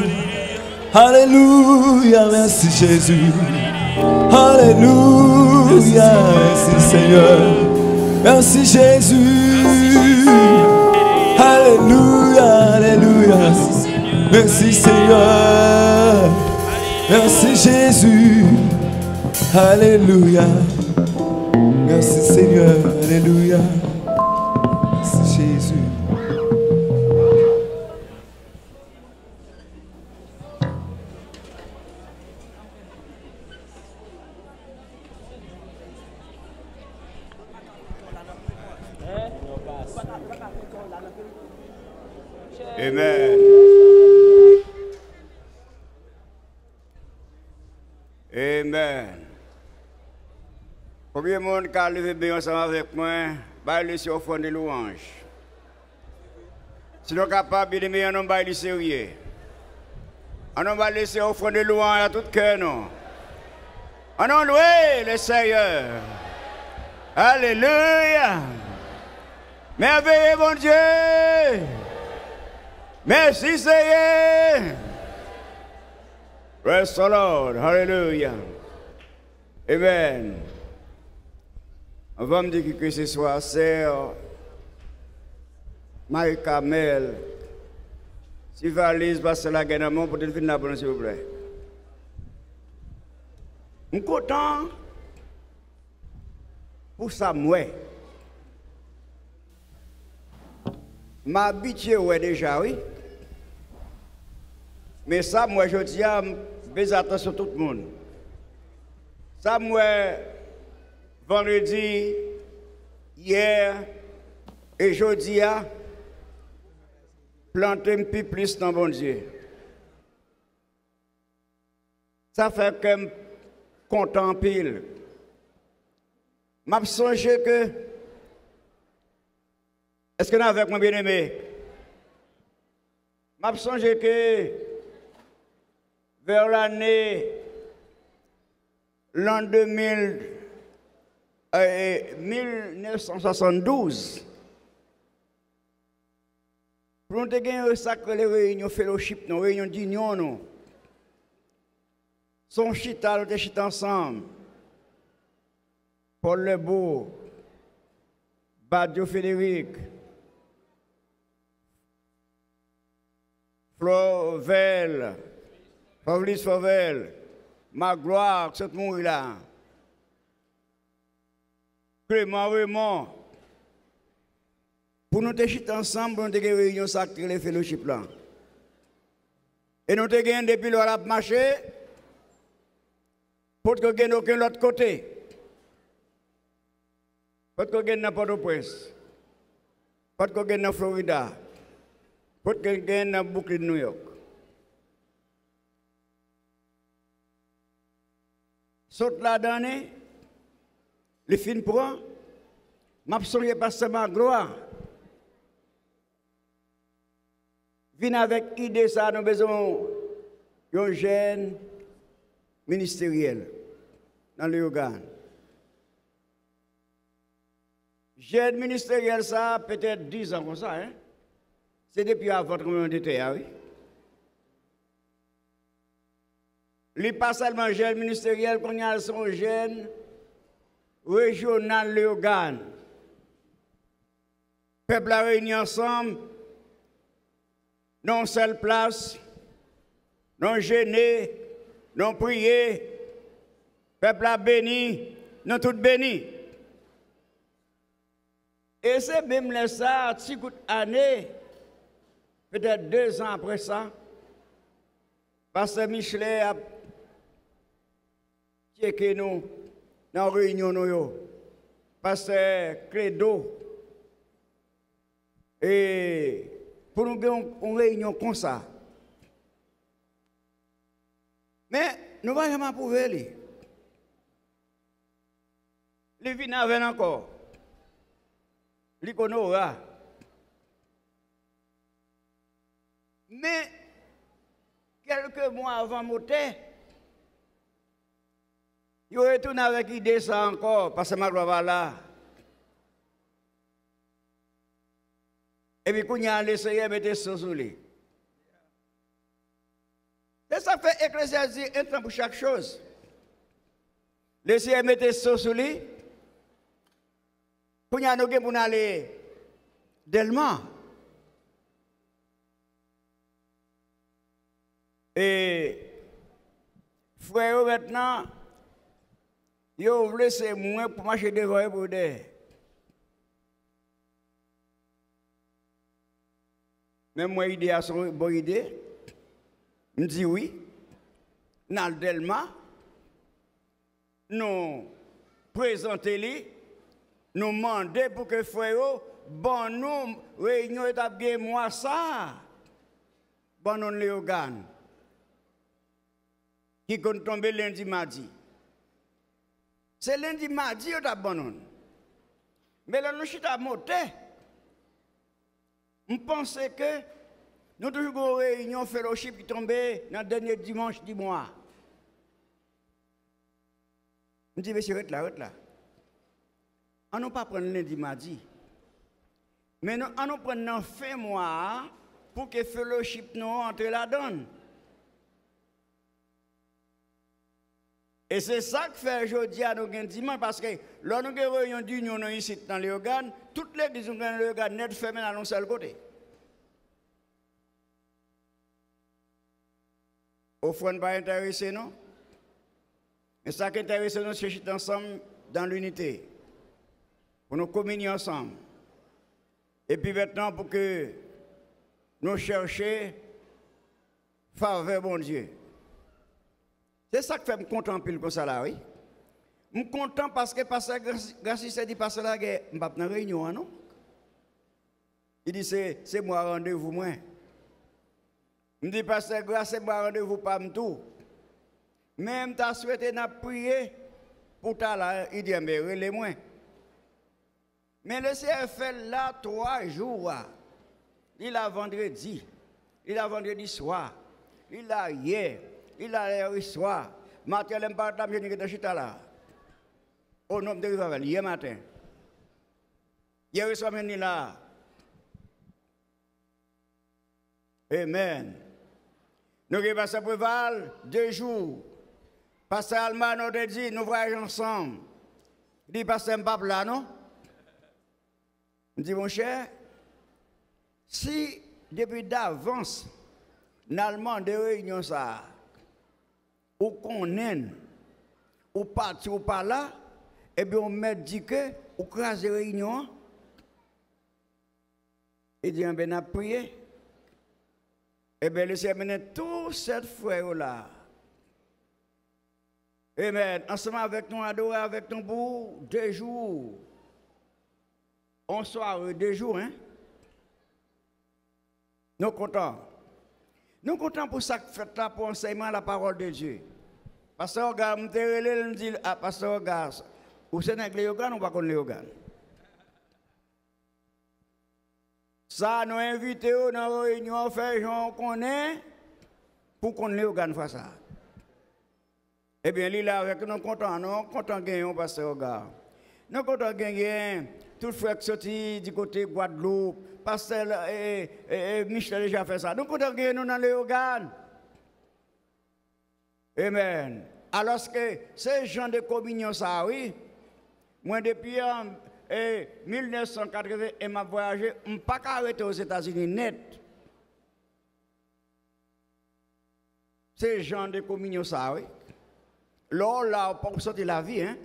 Alelouya, mèsi Jezi. Alelouya, mèsi Senyè. Mèsi Jezi. Alelouya, alelouya. Mèsi Senyè. Mèsi Jezi. Alelouya. Mèsi Senyè. Alelouya. Mèsi Jezi. Amen. Amen. Konbyen moun ka leve men yo ansanm avèk mwen, bay Lesenyè ofrann de lwanj? Si nou kapab, byeneme, ann nou bay li serye. Ann nou bay Lesenyè ofrann de lwanj a tout kè nou. Ann nou lwe Lesenyè. Alelouya. Mèveye Bondye. Mèsi Senyè. Praise the Lord. Alelouya. Amen. Anvan m di ki ke se swa, sè Marie Carmel, si valiz pastè la gen nan men w, pote l vin la pou nou, silvouplè. M kontan pou sa m wè. M abitye wè deja, wi. Men sa m wè jodi a, m bezwen atansyon tout moun. Sa m wè vandredi, yè, e jodi a, plante m pi plis nan Bondye. Sa fè kè m kontan anpil. M ap sonje ke, èske n avèk mwen, byeneme? M ap sonje ke vè lane, lan de mil, e, mil nèf san swasanndouz, pou nou te gen sa k rele reyinyon fellowship nou, reyinyon dinyon nou. Se yon chita, nou te chita ansanm. Paul Lebourg, Badio Frédéric, Flovèl, Favlis Flovèl, Magloire, ki sot mouri la, Clément Raymond, pou nou te chita ansanm, pou nou te gen reyinyon sa k rele fellowship lan. E nou te gen depi lò l ap mache, potko gen okenn lòt kote. Potko gen nan Pòtoprens. Potko gen nan Florida. Potko gen nan Brooklyn, New York. Sot ladan li, li fin pran. M ap sonje pastè Magloire vin avèk ide sa, nou bezwen yon jèn ministeryèl nan Leyogàn. Jèn ministeryèl sa, petèt diz an konsa, en. Se depi avan tranblemanntè a, wi. Li pa sèlman jèn ministeryèl, kounye a l se yon jèn rejyonal Leyogàn. Pèp la reyini ansanm nan yon sèl plas, nan jene, nan priye. Pèp la beni, nou tout beni. E se menm lè sa a, ti kout ane, petèt de zan apre sa, pastè Michelet ap tcheke nou nan reyinyon nou yo. Pastè Kledo, e pou nou gen yon, yon reyinyon konsa. Men, nou pa janm apwouve li. Li vin avè n ankò. Li konn ora. Men, kèlke mwa avan motè, yo retounen avèk ide sa ankò, pastè Magloire pa la. Epi kounye a, Lesenyè mete so sou li. Fè Eklezyas di, un temps pour chaque chose. Lesenyè mete so sou li. Kounye a nou gen pou n ale Dèlma. E frè yo mentnan, yo vle se mwen pou mache devan yo pou yo dèyè. Men m wè ide a se yon bon ide. M di wi. N al Dèlma. Nou prezante li, nou mande pou ke frè yo ban nou reyinyon yo t ap gen mwa sa a, ban nou Leyogàn, ki konn tonbe lendi, madi. Se lendi, madi yo t ap ban nou l. Men lè nou chita monte, m panse ke nou toujou gen yon reyinyon fellowship ki tonbe nan dènye dimanch di mwa a. M di, mesye, ret la, ret la. An nou pa pran l lendi, madi. Men nou, an nou pran l nan fen mwa a pou ke fellowship nou antre ladan l. E se sa k fè jodi a nou gen dimanch, paske lè nou gen reyinyon dinyon nou isit nan Leyogàn, tout legliz nou gen nan Leyogàn nèt fèmen nan yon sèl kote. Ofrann pa enterese nou. Men sa k enterese nou, se chita ansanm dans l'unité. Pou nou kominye ansanm. Epi mentnan, pou ke nou chèche favè Bondye. Se sa k fè m kontan anpil konsa la, wi. M kontan paske pastè Gras-, Grasiste di pastè Lagè, m p ap nan reyinyon an, non. Li di, se, se mwa randevou mwen. M di, pastè Gras, se mwa randevou pa m tou. Men m ta swete n ap priye pou ta la, li di, enben, rele mwen. Men Lesenyè fè l la twa jou a. Li la vandredi. Li la vandredi swa. Li la yè. Li la yè swa. Maten an, lè m parèt la, m jwenn li gentan chita la. O non, m te rive avè l yè maten. Yè swa, m jwenn li la. Amen. Nou gen pastè Preval, de jou. Pastè Alma, nou te di, nou vwayaje ansanm. Li di, pastè, m p ap la, non. M di, monchè, si depi davans, n al mande reyinyon sa a, ou konnen l, ou pati, ou pa la, ebyen, ou mèt di ke ou kraze reyinyon an. Li di, enben, n ap priye. Enben, Lesenyè mennen tou sèt frè yo la. Amen. Ansanm avèk nou, adore avèk nou pou de jou. On sware, de jou, en. Nou kontan. Nou kontan pou sa k fèt la, pou ansèyman la parole de Dieu. Pastè Oga, m te rele l, m di l, a, pastè Oga, ou se nèg Leyogàn, ou pa konn Leyogàn. Sa, nou envite w nan reyinyon, fè jan w konnen, pou w konn Leyogàn fwa sa a. Ebyen, li la avèk nou, kontan, nou kontan genyen w, pastè Oga. Nou kontan genyen tout frè k soti di kote Gwadloup, pastè, e, e, e, Michel deja fè sa. Nou kontan genyen nou nan Leyogàn. Amen. Alòske se jan de kominyon sa a, wi. Mwen, depi an, e, mil nèf san katreven en, m ap vwayaje, m pa ka rete Ozetazini nèt. Se jan de kominyon sa a, wi. Lè w la, w pa w santi lavi, en.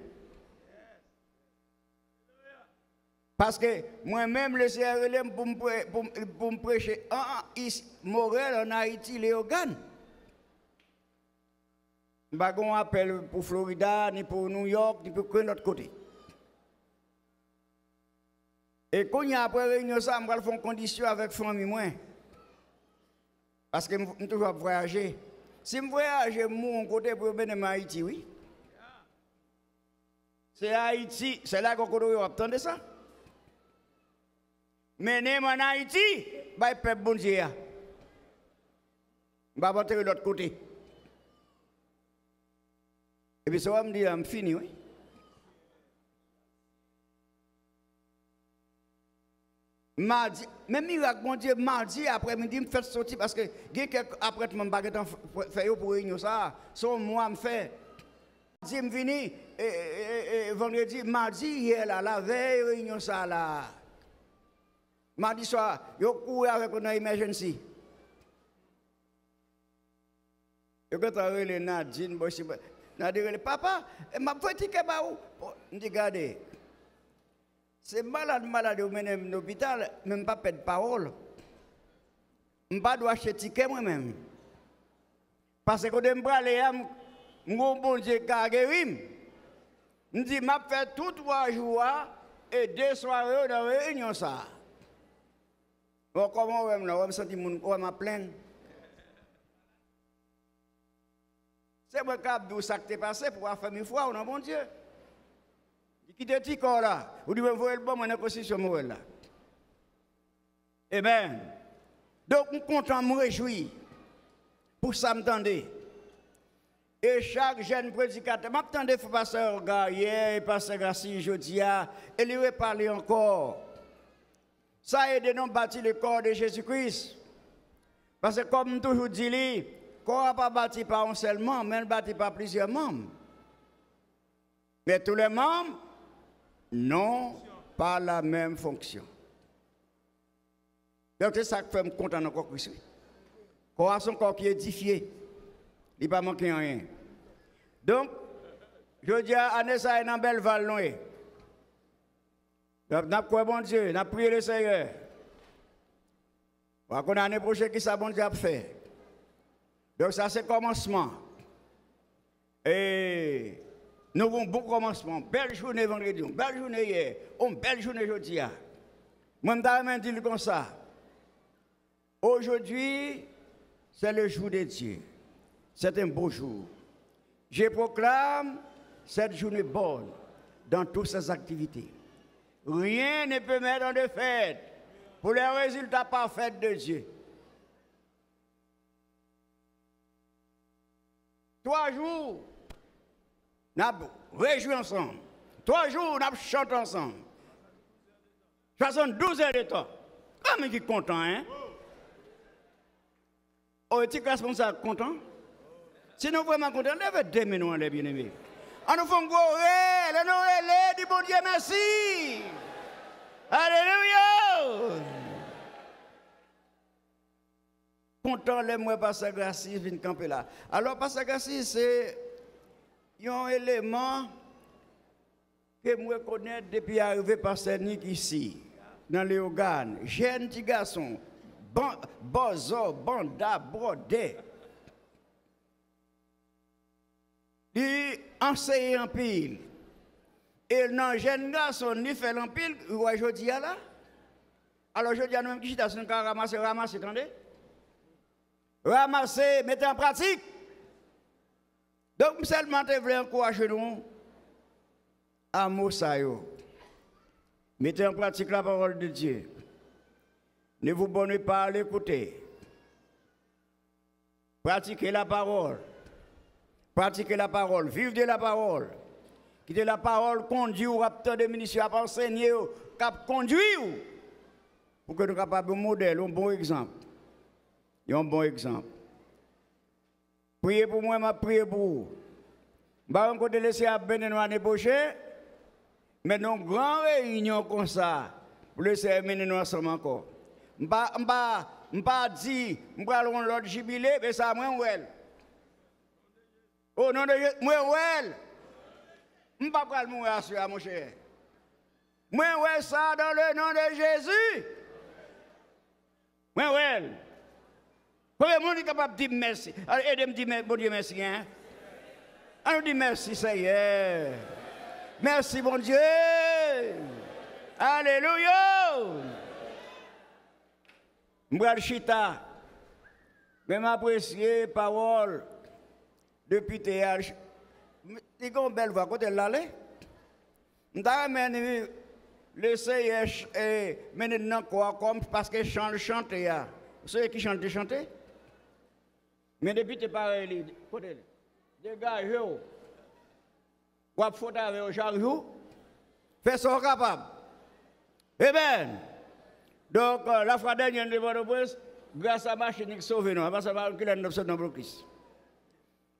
Paske mwen menm, Lesenyè rele m pou m pre-, pou m, pou m preche an, an, isi, Morèl, ann Ayiti, Leyogàn. M pa gen yon apèl pou Florida, ni pou New York, ni pou okenn lòt kote. E kounye a, apre reyinyon sa a, m pral fè yon kondisyon avèk fanmi mwen. Paske m, m toujou ap vwayaje. Si m vwayaje, m mouri yon kote pou yo mennen m Ayiti, wi. Se Ayiti, se la gen kote w ap tande sa. Mennen m ann Ayiti, bay pèp Bondye a. M p ap antere lòt kote. Epi sa w ap m di a, m fini, wi. Madi, men mirak Bondye, madi aprèmidi, m fèk soti paske gen kèk apwentman m pa gentan f-, fè yo pou reyinyon sa a. Se yon mwa m fè. Madi, m vini, e, e, e, e, vandredi, madi yè la, lavèy reyinyon sa a la. Madi swa, yo kouri avèk mwen nan emergency. Yo gentan rele Nadine, bò isi, bò. Nadine rele, "Papa, e m ap voye tikè ba ou." Bon, m di, "Gade, se malad, malad yo mennen m lopital, men m pa pèd pawòl. M pa dwe achte tikè mwen menm. Paske kote m prale a, m, m gon Bondye k ka geri m." M di, "M ap fè tou twa jou a e de sware yo nan reyinyon sa a." Bon, kòman w wè m la? W wè m santi moun, w wè m ap plenn? Se mwen k ap di w sa k te pase pou w afèmi fwa w nan Bondye. Li kite ti kò w la. Ou di, "Mwen voye l ban mwen nan konstitisyon m wè l la." Amen. Donk, m kontan, m rejwi pou sa m tande. E chak jèn predikatè, m ap tande pastè Olga yè e pastè Gracie jodi a, e li repale ankò. Sa ede nou bati le corps de Jésus-Christ. Paske kòm m toujou di li, kò a pa bati pa yon sèl manm, men l bati pa plizyè manm. Mais tous les membres n'ont pas la même fonction. Donk, se sa k fè m kontan nan kò Kris, wi. Kò a se yon kò ki edifye. Li pa manke anyen. Donk, jodi a, ane sa a, e nan Bèlval nou ye. N ap, n ap kwè Bondye, n ap priye Lesenyè. W a konn ane pwochen ki sa Bondye ap fè. Donk, sa se kòmansman. E nou gen yon bon kòmansman, yon bèl jounen vandredi, yon bèl jounen yè, yon bèl jounen jodi a. Mwen, m ta renmen di l konsa, aujourd'hui, c'est le jour de Dieu. C'est un beau jour. Je proclame cette journée bonne dans toutes ses activités. Rien ne peut mettre en défaite pour les résultats parfaits de Dieu. Twa jou, n ap rejwi ansanm. Twa jou, n ap chante ansanm. Swasanndouz è de tan. Konbyen ki kontan, en? O, ti klas moun sa kontan? Si nou vrèman kontan, leve de men nou anlè, byeneme. An nou fè yon gwo rèl, an nou rele, di Bondye mèsi. Alelouya! Kontan lè m wè pastè Gracie vin kanpe la. Alò, pastè Gracie, se yon eleman ke m rekonèt depi arive pastè Nick isi, nan Leyogàn. Jèn ti gason, ban-, bòzò, banda, bwòdè. Li anseye anpil. E nan jèn gason, li fè l anpil, ou wè jodi a la. Alò, jodi a, nou menm ki chita, si nou ka ranmase, ranmase, tande. Ranmase, mete an pratik. Donk, m sèlman te vle ankouraje nou a mo sa yo. Mettez en pratique la parole de Dieu. Ne vous bornez pas à l'écouter. Pratiquez la parole. Pratiquez la parole. Vive de la parole. Kite lapawòl kondi w, w ap tande minis yo ap ansenye w, k ap kondi w. Pou ke nou kapab yon modèl, yon bon egzanp. Yon bon egzanp. Priye pou mwen, m ap priye pou ou. M pa konn kote Lesenyè ap mennen nou ane pwochen, men nan yon gran reyinyon konsa, pou Lesenyè mennen nou ansanm ankò. M pa, m pa, m pa di, m pral yon lòt jibile, men sa mwen wè l. O non de Jezi, mwen wè l. M pa pral mouri aswè a, monchè. Mwen wè sa dans le nom de Jésus. Mwen wè l. Konbyen moun ki kapab di m mèsi? Ede m di mè-, Bondye mèsi, en. An nou di mèsi, Senyè. Mèsi, Bondye. Alelouya. M pral chita. Men m apresye pawòl depite a. Li gen yon bèl vwa. Kote l ale? M ta renmen li, Lesenyè ch-, e, mennen l nan kò a kòm, paske chan l chante a. Ou sonje ki chan l te chante? Men depite parèy li, kote l? Degaje w. W ap fwot avè yo chak jou. Fè sa w kapab. Amen. Donk, euh, lafwa dènyè n te Pòtoprens, gras a machin ki sove nou. Apa sa pa kilè n ap sot nan blokis.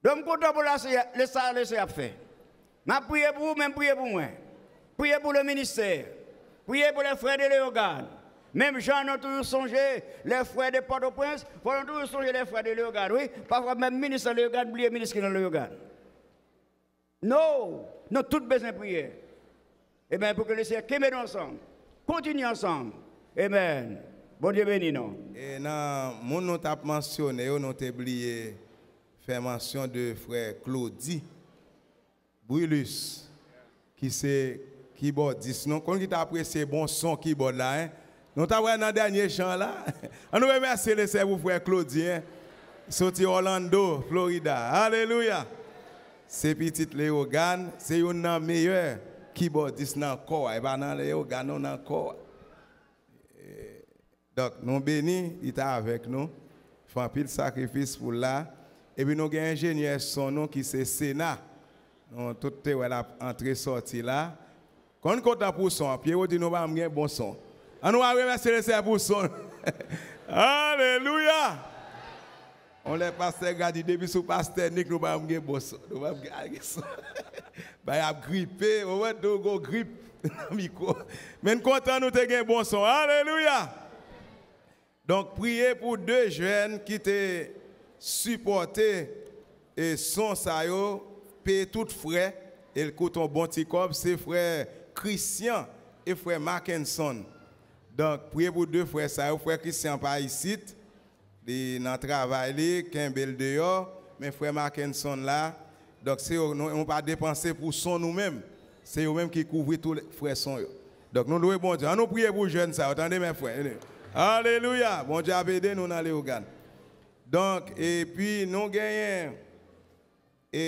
Donk, m kontan pou lase, le sa lese ap fè. M ap priye pou ou, men m priye pou mwen. Priye pou le ministè. Priye pou les frères de Léogâne. Menm jan nou toujou sonje les frères de Pòtoprens, fò nou toujou sonje les frères de Léogâne, wi. Pafwa, menm minis nan Léogâne bliye minis ki nan Léogâne. No, nou tout bezwen priye. Ebyen, pou ke Lesenyè kenbe nou ansanm, kontinye ansanm. Amen. Bondye beni nou. E nan moun nou t ap mansyone yo, nou te bliye fè mansyon de frè Claudy Brilus, ki se kibòdis nou. Konn ki ta apresye bon son kibòd la, en? Nou ta wè nan dènye chan la. Ann nou remèsye Lesenyè pou frè Claudy, en. Soti Orlando, Florida. Alelouya! Se pitit Leyogàn, se youn nan meyè kibòdis nan kò a. E pa nan Leyogàn, non, nan kò a. Donk, nou beni, li ta avèk nou. Fè anpil sakrifis pou l la. Epi nou gen enjenyè son nou ki se Sena. Nou tout te wè l ap antre sòti la. Konn kontan pou son an. Pierrot di nou pa janm gen bon son. Ann nou al remèsye Lesenyè pou son. Alelouya! On lè pastè Gra di depi sou pastè Nick nou pa janm gen bon son. Nou pa janm gen son. Bay ap gripe, ou wè tou gon grip nan mikwo. Men n kontan nou te gen bon son. Alelouya! Donk, priye pou de jèn ki te sipòte e son sa yo, peye tout frè, e l koute yon bon ti kòb, se frè Christian e frè Mackenson. Donk, priye pou de frè sa yo, frè Christian pa isit, li nan travay li, kenbe l deyò, men frè Mackenson la, donk se yo, nou, nou pa depanse pou son nou menm, se yo menm ki kouvri tout frè son yo. Donk nou lwe Bondye. Ann nou priye pou jèn sa yo, tande men frè. Alelouya! Bondye ap ede nou nan Leyogàn. Donk, epi nou genyen, e,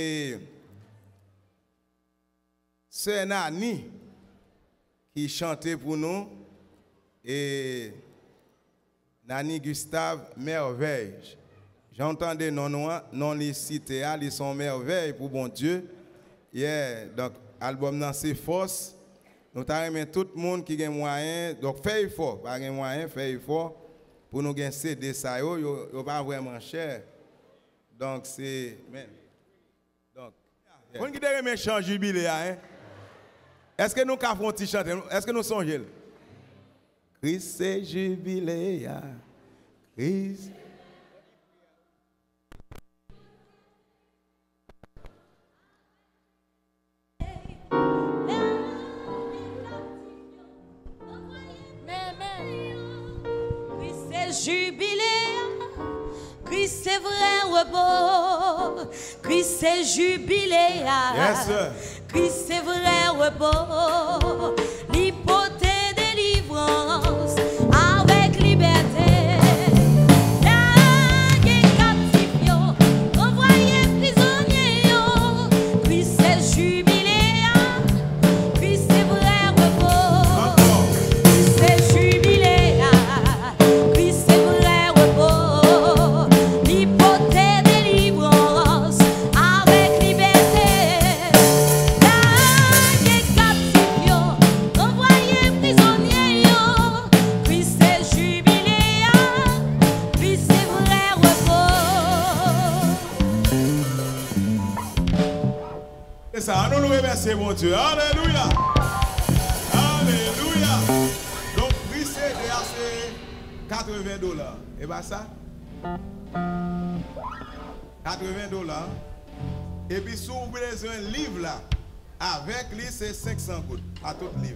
sè Nani ki chante pou nou, e, Nani Gustave Merveille. Jan w tande non nou an, non li site a, li se yon mèvèy pou Bondye. Yeah, donk, albòm nan se Fòs. Nou ta renmen tout moun ki gen mwayen, donk fè efò, pa gen mwayen, fè efò pou nou gen C D sa yo, yo, yo pa vrèman chè. Donk, se, men. Donk, konn ki te renmen chan jibile a, en? Èske nou ka fè yon ti chante? Èske nou sonje l? Kris se jibile a. Kris. Kris se jibile a, Kris se vrè repo, Kris se jibile a, Kris se vrè repo, li pote delivrans avèk libète, lage kaptif yo, ranvwaye prizonye yo, Kris se jibile a. Kris se vrè repo. Kris se jibile a. Kris se vrè repo. Li pote delivrans avèk libète. Lage kaptif yo, ranvwaye prizonye yo. Kris se jibile a. Kris se vrè repo. Se sa, ann nou remèsye Bondye. Alelouya! Alelouya! Donk, pri C D a se katreven dola. E pa sa? Katreven dola. Epi si w bezwen liv la, avèk li se senk san goud. Pa tout liv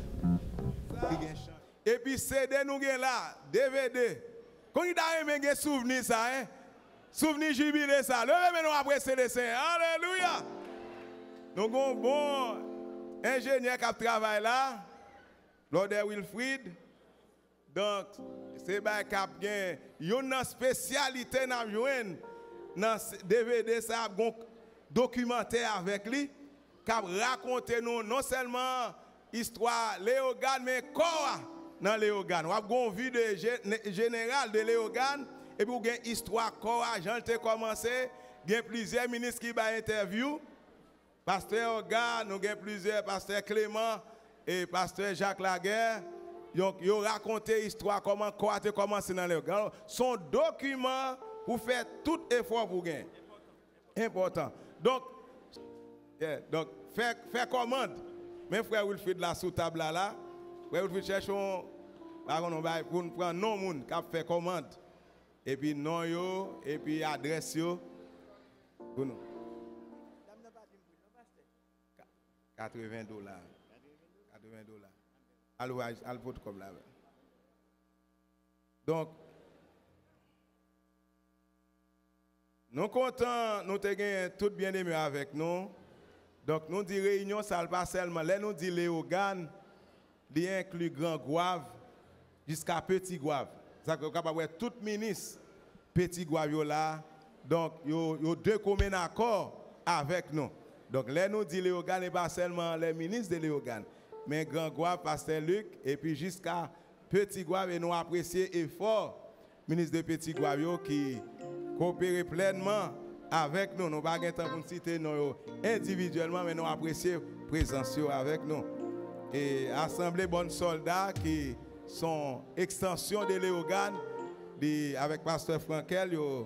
ki gen chan. Epi C D nou gen la, D V D. Konn ki ta renmen gen souvni sa, en? Souvni jibile sa. Leve men nou, apresye Lesenyè. Alelouya! Nou gon bon enjenyè k ap travay la, Blòdè Wilfrid. Donk, se bagay k ap gen youn nan espesyalite n ap jwenn nan s-, D V D sa, ap gon dokimantè avèk li k ap rakonte nou non sèlman istwa Leyogàn, men kò a nan Leyogàn. W ap gen yon vi de je-, ne-, jeneral de Leyogàn, epi w gen istwa kò a, jan l te kòmanse, gen plizyè minis ki bay entèvyou, Pastè Orga, nou gen plizyè, Pastè Clément e Pastè Jacques Laguerre, Donk, yo rakonte istwa kòman kò a te kòmanse nan lè yo. Se yon dokiman pou fè tout efò pou gen. Enpòtan. Donk, yeah, donk, fè, fè kòmand. Men frè Wilfrid la sou tab la, la. Frè Wilfrid chèche yon, pa konn yon bagay pou n pran non moun k ap fè kòmand. Epi non yo, epi adrès yo. Pou nou. Katreven dola. Katreven dola. Al, al pot kòb la avè l. Donk, nou kontan, nou te gen tout byeneme avèk nou. Donk, nou di reyinyon sa a pa sèlman, lè nou di Leyogàn, li enkli Gran Gwav jiska Peti Gwav. Sa fè w kapab wè tout minis Peti Gwav yo la. Donk, yo, yo de komen akò avèk nou. Donk, lè nou di Leyogàn, e pa sèlman les ministres de Leyogàn, men Gran Gwav, Pastè Lik, epi jiska Peti Gwav, e nou apresye efò minis de Peti Gwav yo ki kopere plènman avèk nou. Nou pa gen tan pou n site non yo endividyèlman, men nou apresye prezans yo avèk nou. E Asanble Bòn Sòlda, ki se yon ekstansyon de Leyogàn, li avèk Pastè Frankèl, yo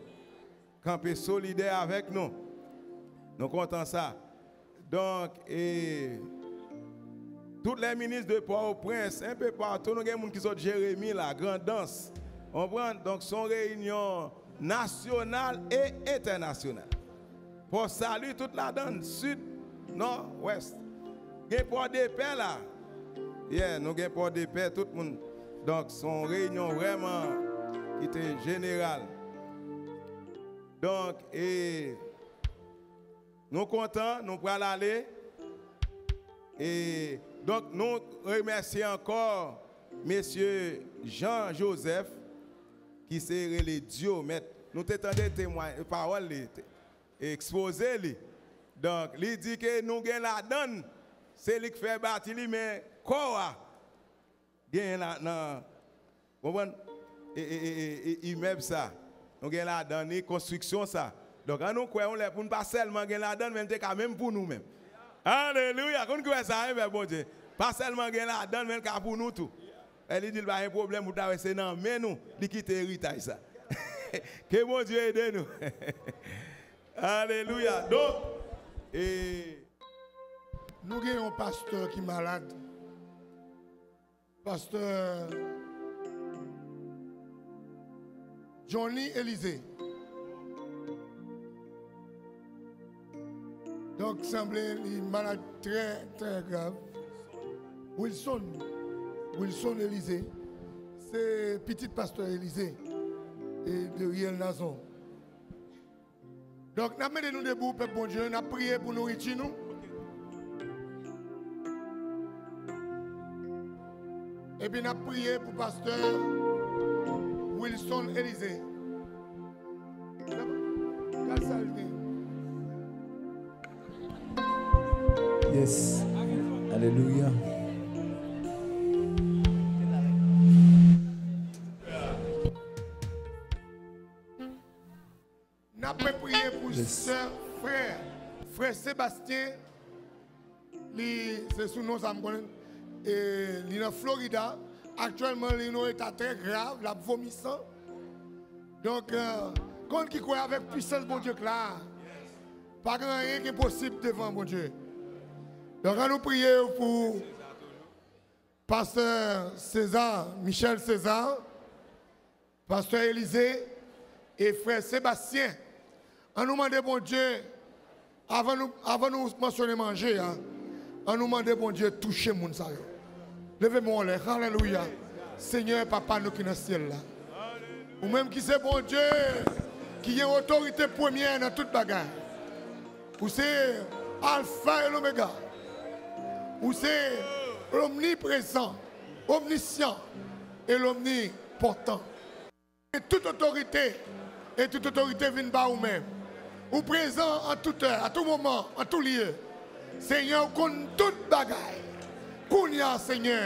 kanpe solidè avèk nou. Nou kontan sa. Donk, e, tout les ministres de Pòtoprens, enpe patou, nou gen moun ki sot Jeremi la, Grandans. Konprann? Donk, se yon reyinyon nasyonal e entènasyonal. Pò Sali, tout ladan l, sid, nò, wès. Gen Pòdepè la. Yeah, nou gen Pòdepè, tout moun. Donk, se yon reyinyon vrèman ki te jeneral. Donk, e, nou kontan, nou pral ale. E, donk, nou remèsye ankò mesye Jean Joseph, ki se rele Dio Mèt. Nou te tande temway-, pawòl li, te, ekspoze li. Donk, li di ke nou gen ladan n, se li k fè bati li, men kò a, genyen la, nan, konprann? E, e, e, e, e, imèb sa. Nou gen ladan li konstriksyon sa. Donk, an nou kwè yon lè pou n pa sèlman gen ladan, men l te ka menm pou nou menm. Alelouya! Konn kwè sa, wi, pèp Bondye. Pa sèlman gen ladan, men l ka pou nou tou. E li di l pa gen pwoblèm pou ta wè se nan men nou li kite eritaj sa. Ke Bondye ede nou. Alelouya! Donk, e, nou gen yon pastè ki malad. Pastè Johnny Elysée. Donk, sanble li malad trè, trè grav. Wilson, Wilson Elysée, se pitit pastè Elysée e de Riel Nazon. Donk, n ap mete nou debou, pèp Bondye, n ap priye pou nouriti nou. Epi n ap priye pou pastè Wilson Elysée. Gad sa l gen. Yes. Alelouya. N ap priye pou sè, frè, frè Sebastyen, li, se sou non sa m konnen, e, li nan Florida. Aktyèlman, li nan eta trè grav, l ap vomi san. Donk, e, konn ki kwè avèk pwisans Bondye k la, pa gen anyen ki enposib devan Bondye. Donk, an nou priye pou pastè César, Michel César, pastè Elysée e frè Sebastyen. An nou mande Bondye, avan nou, avan nou mansyone manje a, an nou mande Bondye touche moun sa yo. Leve men w anlè. Alelouya. Senyè, Papa nou ki nan syèl la, ou menm ki se Bondye, ki gen otorite premyè nan tout bagay. Ou se Alfa e Lomega. Ou se lomniprezan, omnisyan e lomnipotan. E tout otorite, e tout otorite vin ba ou menm. Ou prezan an tout è, a tout moman, an tout lye. Senyè, ou konn tout bagay. Kounye a, Senyè,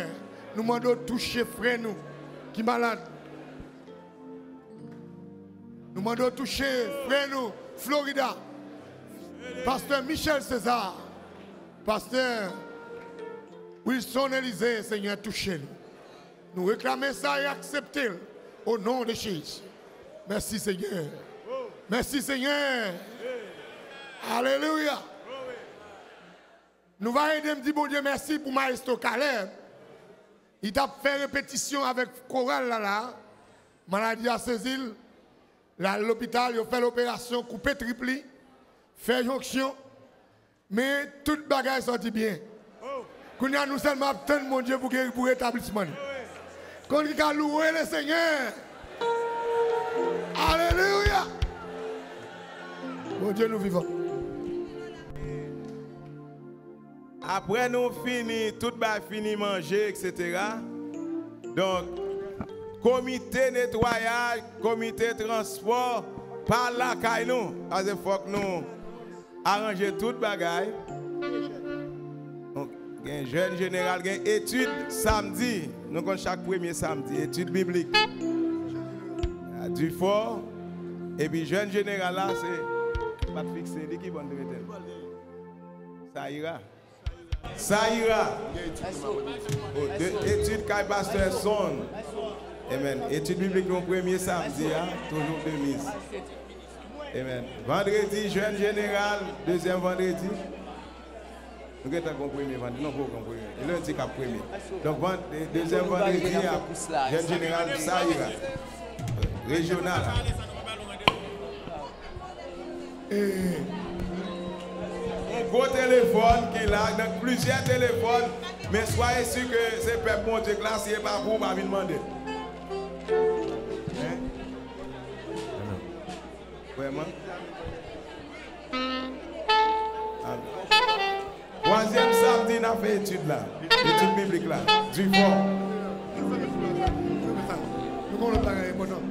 nou mande w touche frè nou ki malad. Nou mande w touche frè nou Florida, pastè Michel César, pastè Wilson Elysée, Senyè, touche nou. Nou reklame sa e aksepte l o non de Jezi. Mèsi, Senyè. Mèsi, Senyè. Alelouya. Nou va ede m di Bondye mèsi pou Maestro Caleb. Li t ap fè repetisyon avèk koral la la. Maladi a sezi l. L al lopital, yo fè l operasyon, koupe trip li, fè jonksyon. Men tout bagay sòti byen. Kounye a, nou sèlman ap tann Bondye pou geri, pou retablisman li. Konn ki ka louwe Lesenyè. Alelouya. Bondye nou vivan. Apre nou fini, tout bagay fini, manje, etsetera. Donk, komite netwayaj, komite transpò, pa lakay nou. Paske fòk nou aranje tout bagay. Donk, gen jèn jeneral, gen etid samdi. Nou konn chak premye samdi, etid biblik. A Difò. Epi jèn jeneral la, se, pa t fikse, li ki bò n te mete l? Sa ira. Sa ira. Oh, de, etid kay pastè Son. Amen. Etid biblik nou premye samdi a, toujou de mis. Amen. Vandredi, jèn jeneral, dezyèm vandredi. Nou gentan gon premye vandredi. Non, poko gon premye. E lendi k ap premye. Donk, van-, e, dezyèm vandredi a, jèn jeneral, sa ira. Rejyonal. E, yon gwo telefòn ki la, donk plizyè telefòn, men swaye si ke se pèp Bondye k la, si e pa pou ou, pa vin mande. Hein? Vrèman? Amen. Twazyèm samdi, n ap fè etid la. Etid biblik la. Difò. Nou gon lòt bagay enpòtan.